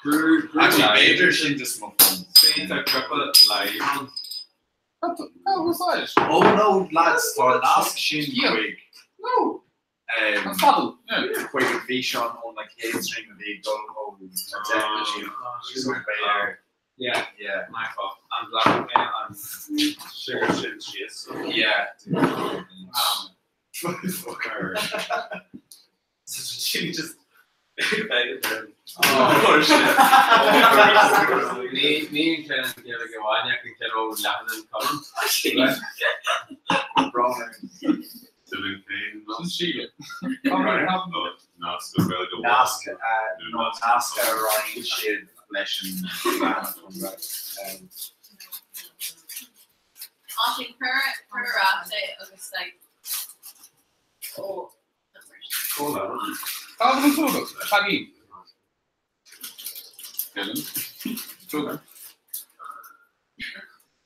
Actually, b'fhéidir sin just mo phone. See, tá cúpla live on. That was Oh no, lads, tá an nasc sin Yeah. chuig No, that's saddle. Yeah. chuig an físeán ón like chéad stream a bhí ag dul ó na deich So b'fhéidir Yeah, yeah. my fault. I'm black and sugar sin síos. Yeah. Fucker. She just Oh, shit. Ní ní chéan chéile go bhaine an cé lean an colm. Dylan Payne. Sin síle. Oh, Nasc go Gaeilge. Nasc nó nasc a roinn siad leis an Sin cur ráte agus like oh Tá an tugas, Tagí. Dylan. Tugas.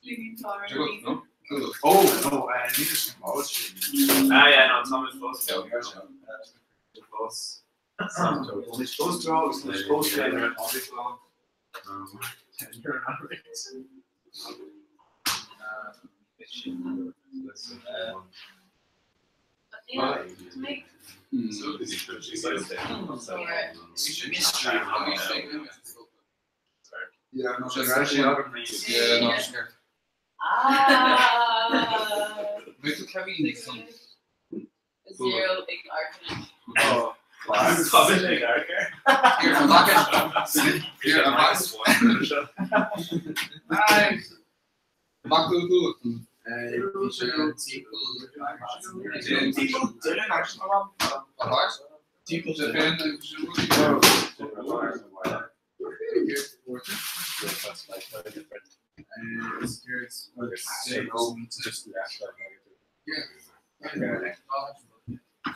Leaving No? Tugas. Oh no, níl sin áit sin. Ah, yeah, no, Thomas Bus. Yeah, Bus. We're supposed to always we're supposed to Mystery. Yeah, no, Just- actually, Yeah, no, sure. Ah. Bhí tú Kevin son. Zero big argument. Oh, Here, an back. Here, an back. Back to the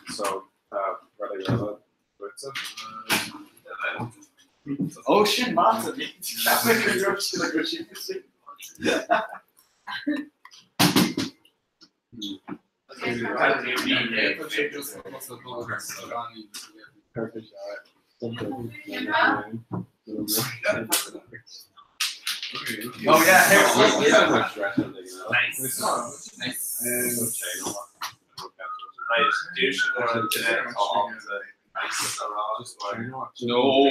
So, really, really, Oh, sin mat Oh yeah, Nice. Nice. No.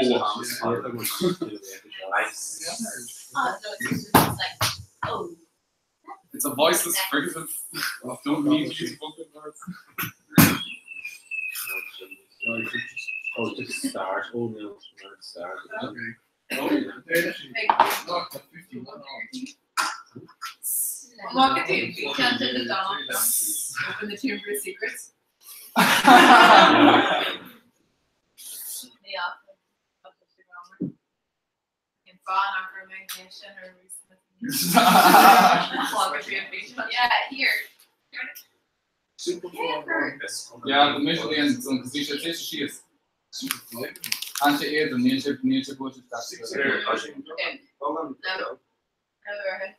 Nice. Oh, no, it's just like, oh. It's a voiceless phrase. Don't need to use spoken words. Oh, just start. Oh no, start. Walk at the weekend in the dawn. Open the Chamber of Secrets. The office of the grammar. In Fawn or Imagination or Walk at the Yeah, here. Yeah, the mission ends on because she she is. An sé iad an níl sé níl sé bó No. Over.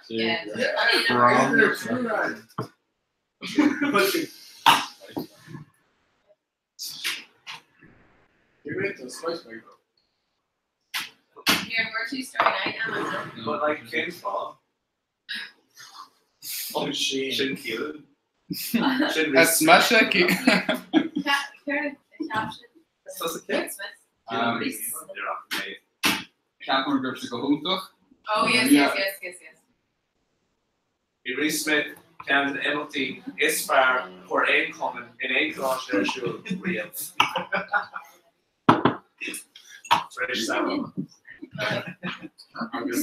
Yeah. Here, we're two story night. I'm But like James Bond. Oh, Shin. Shin Keelan. That's smash Karen, That's a kid. Smith. Um, Reese. You're off, mate. Ceapaim go raibh sé go hiontach. Oh yes, yes, yes, yes, yes. Bhí Reece Smith ceann de na imeachtaí is fearr a chuir aon chumann in aon choláiste ar siúl riamh. Tar éis samhradh. Agus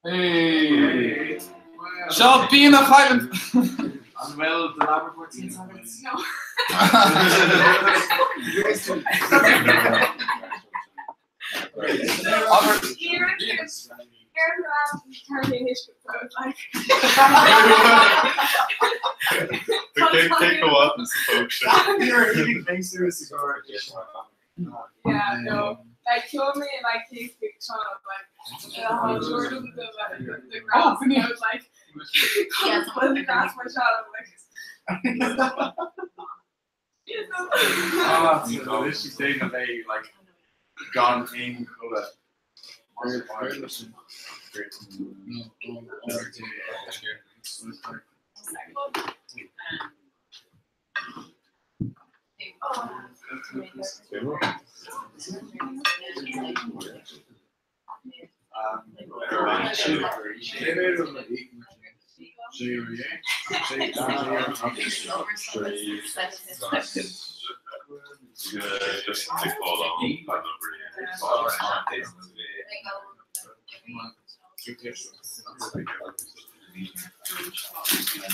Hey! Seo bean a chailleann! An bhfuil do lab reports agat? No. Yeah, no. Like kill me like he's big child like uh, Jordan the the, the grass and I was like when the grass my child I'm like Ah, so this is saying that they like gone in colour. Just take all on.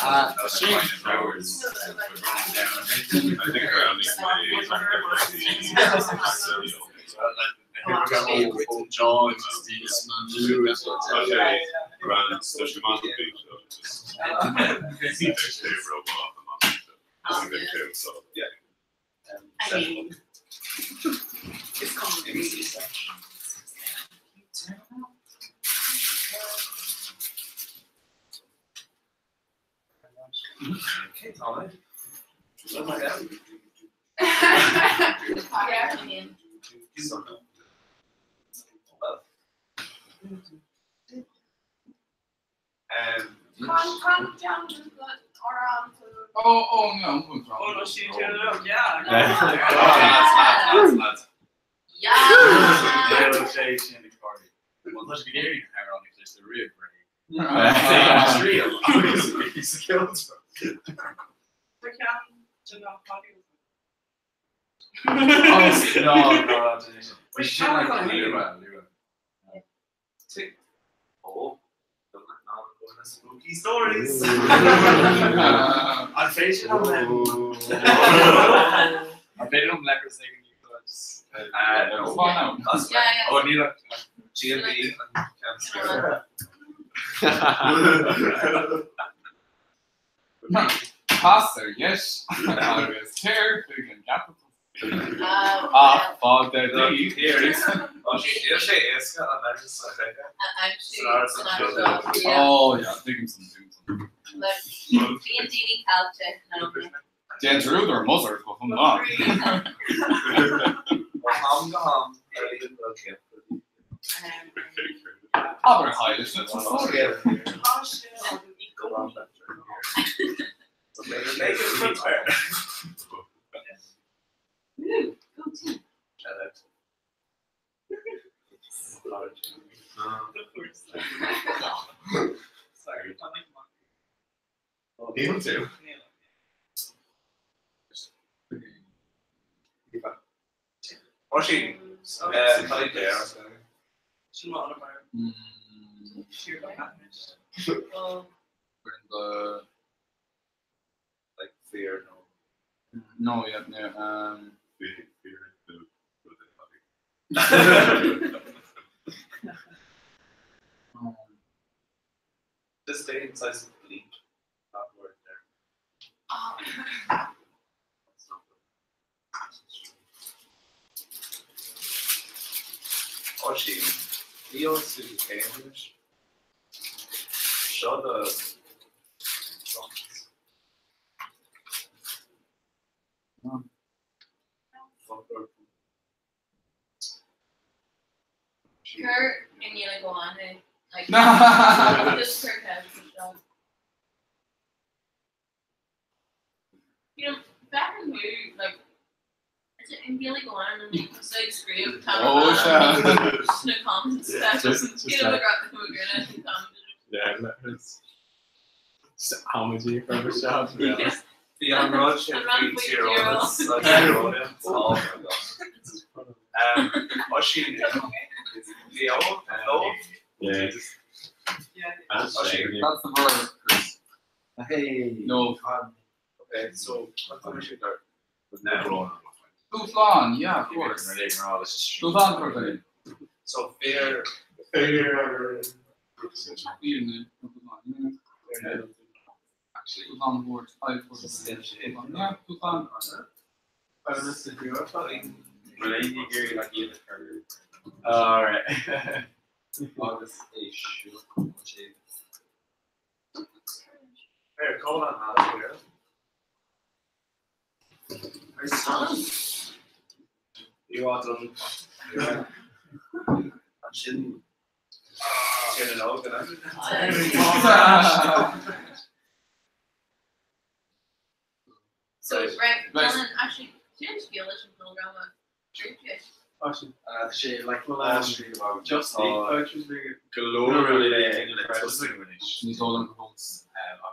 Ah, I think I only Yeah. I mean, it's common. Okay, Tommy. Yeah. Um, Con con down to the around to Oh, oh no, I'm going Oh no, she turned it up, yeah. Lads, lads, lads, lads. Yeah. It's real. Obviously, he's killed. The can to not body. Oh, no, no, no. Wait, She like how Lua, Lua. Oh, spooky stories. An féidir liom An féidir liom leppers ag an No. That's Yeah, yeah. Oh, níl GMB an Pastor, yes. Agus ceir chuig an gceapadh. Oh, Ah, fág de dí. Níl sé éasca an leis a chuige. I'm sure. Yeah. Oh yeah, tuigim san, tuigim san. Look, bíonn daoine caillte no. Déan trúd ar Mozart go chun ná. Ham go ham ar líon go céad. Aber heilig na story. Sorry, I'm like Níl tú. Oisín, tá there. Sin má mar siar go hanis. The Like fear no. no, yeah, yeah. Just stay inside some bleep. That word there. Oisín, níl tú céim Seo do Cur in níle go on eh? Like just cur cast. You know, back in thú like is it in Gaelic amháin an mbíonn ag scríobh Oh, sea. sna comments Yeah, just Cíle like- go Yeah, it's just amaidí from a shop. Yeah. Bhí an rud sin An rud faoi faoi tíreolas tíreolas. Oisín Leo Leo Yeah, just Oisín. That's the verb, Chris. Hey. No. Okay, so what Dúshlán, yeah, of course. Dúshlán for So fear Fear. Dúshlán word, I for Yeah, dúshlán. All right. Agus é siú. Here, call on Adam here. You are done. Sin Sin an óg So right, Right. Dylan, actually sin scéal leis an program sé like Just Ní dólam holes.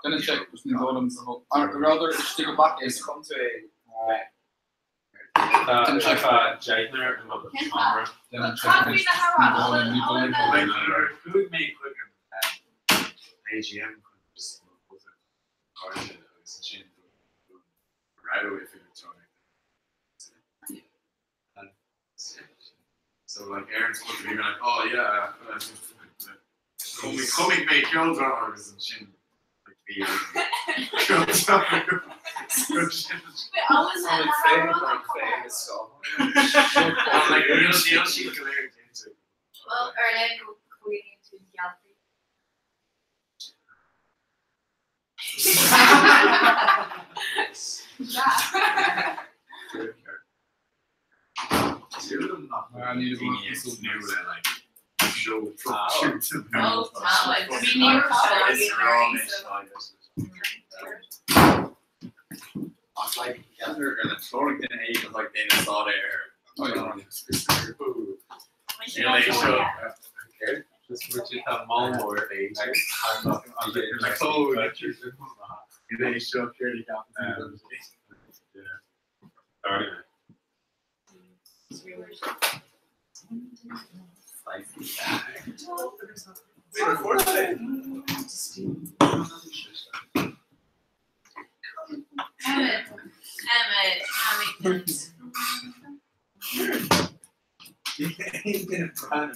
Gonna check ní dólam rather istigh go back Is come to a Tá Jaitner an camera. Chuaigh mé chuig an AGM sin right away So like Aaron's supposed to be like, oh yeah, coming mé ceoldráma agus an sin like bhí like real deal she go léir Well, ar le go cuiíonn tú gealtaí. Show Oh, tá, bhí ní Ach like ceantar ar na chlórig duine éigin like déanamh stad ar. Oh, yeah. Just muid tá mórmór Like oh é seo Sorry. Emmett, Emmett, Emmett. Tá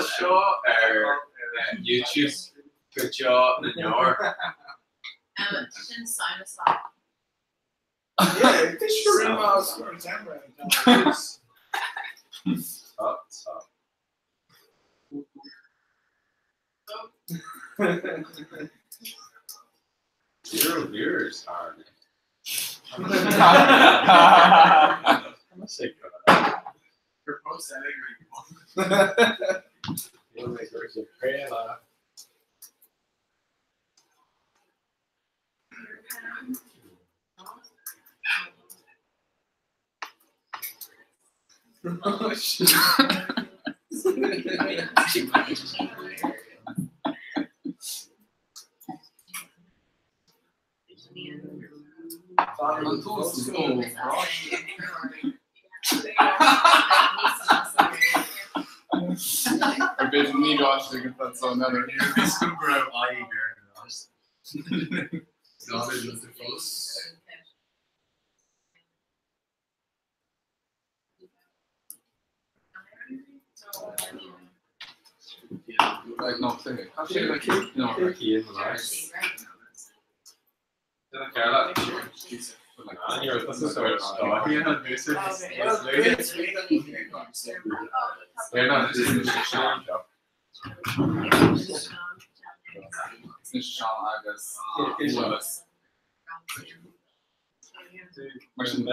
seo ar YouTube go seo na neoir. Emmett, sin sinus lá. Yeah, this should Top, top. Zero viewers are. I'm sick of that. An tús ó Ar beidir ní gáiste go fed so another. Like no play. Actually, like no. Sean agus Willis. Mar sin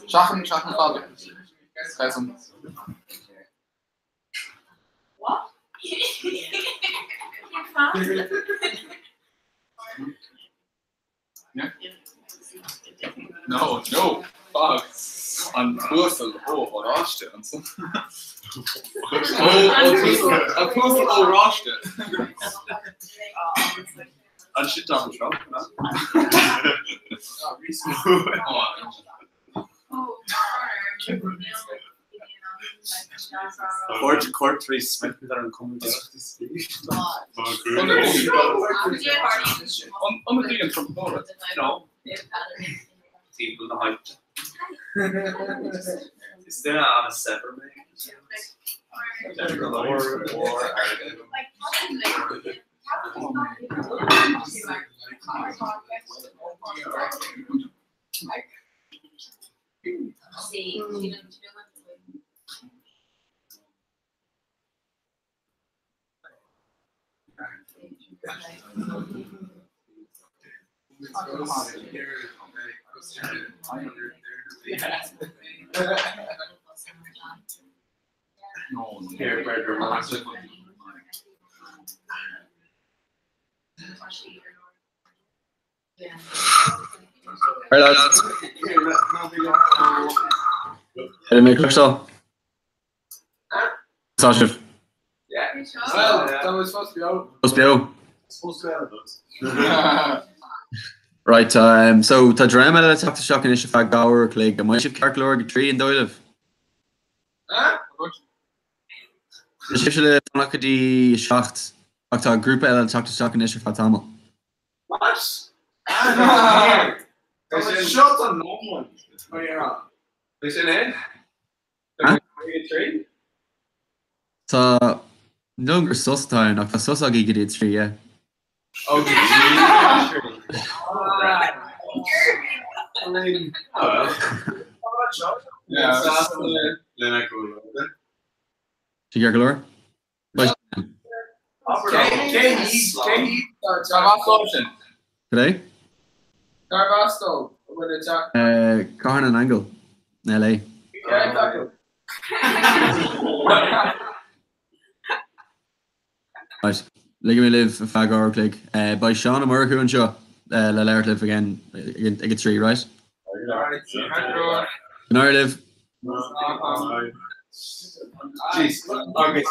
Seachain seachain fada. Caithim. What? No, no, fág an tUasal Ó hOráiste ansan. Ó, an tUasal Ó Ráiste. An sin Donald Trump, no? Cuairt cuairt rí Smith ar an An an Trump Nóra? No. Timpeall na háite. Is duine an-saibhir mé. Go leor mór airgid. Here, burger, Right, lads. Ar mé cloisteáil? Tá sibh. Yeah. Well, that was supposed to be out. Supposed to be out. Supposed to be out. Right, so tá dream eile le teacht isteach anois ar feadh 2 uair a chloig. An mbeidh sibh ceart go leor ag 3 an dóigh libh? Tá sibhse le fanacht go dtí 7 ach tá grúpa eile le teacht isteach anois ar feadh tamaill. What? Seo an nóman. Sin é? Tá nó gur sos atá ann ach tá sos agaibh go dtí 3, yeah. Ó, go dtí Lena go Sé ceart go leor? Cad é? Cathair na nAingeal, LA. Right, ligfidh mé libh ar feadh 2 uair a chloig. Beidh Seán Ó Murchú anseo le labhairt libh again ag a 3, right? Go n-éirí libh. Jeez, agus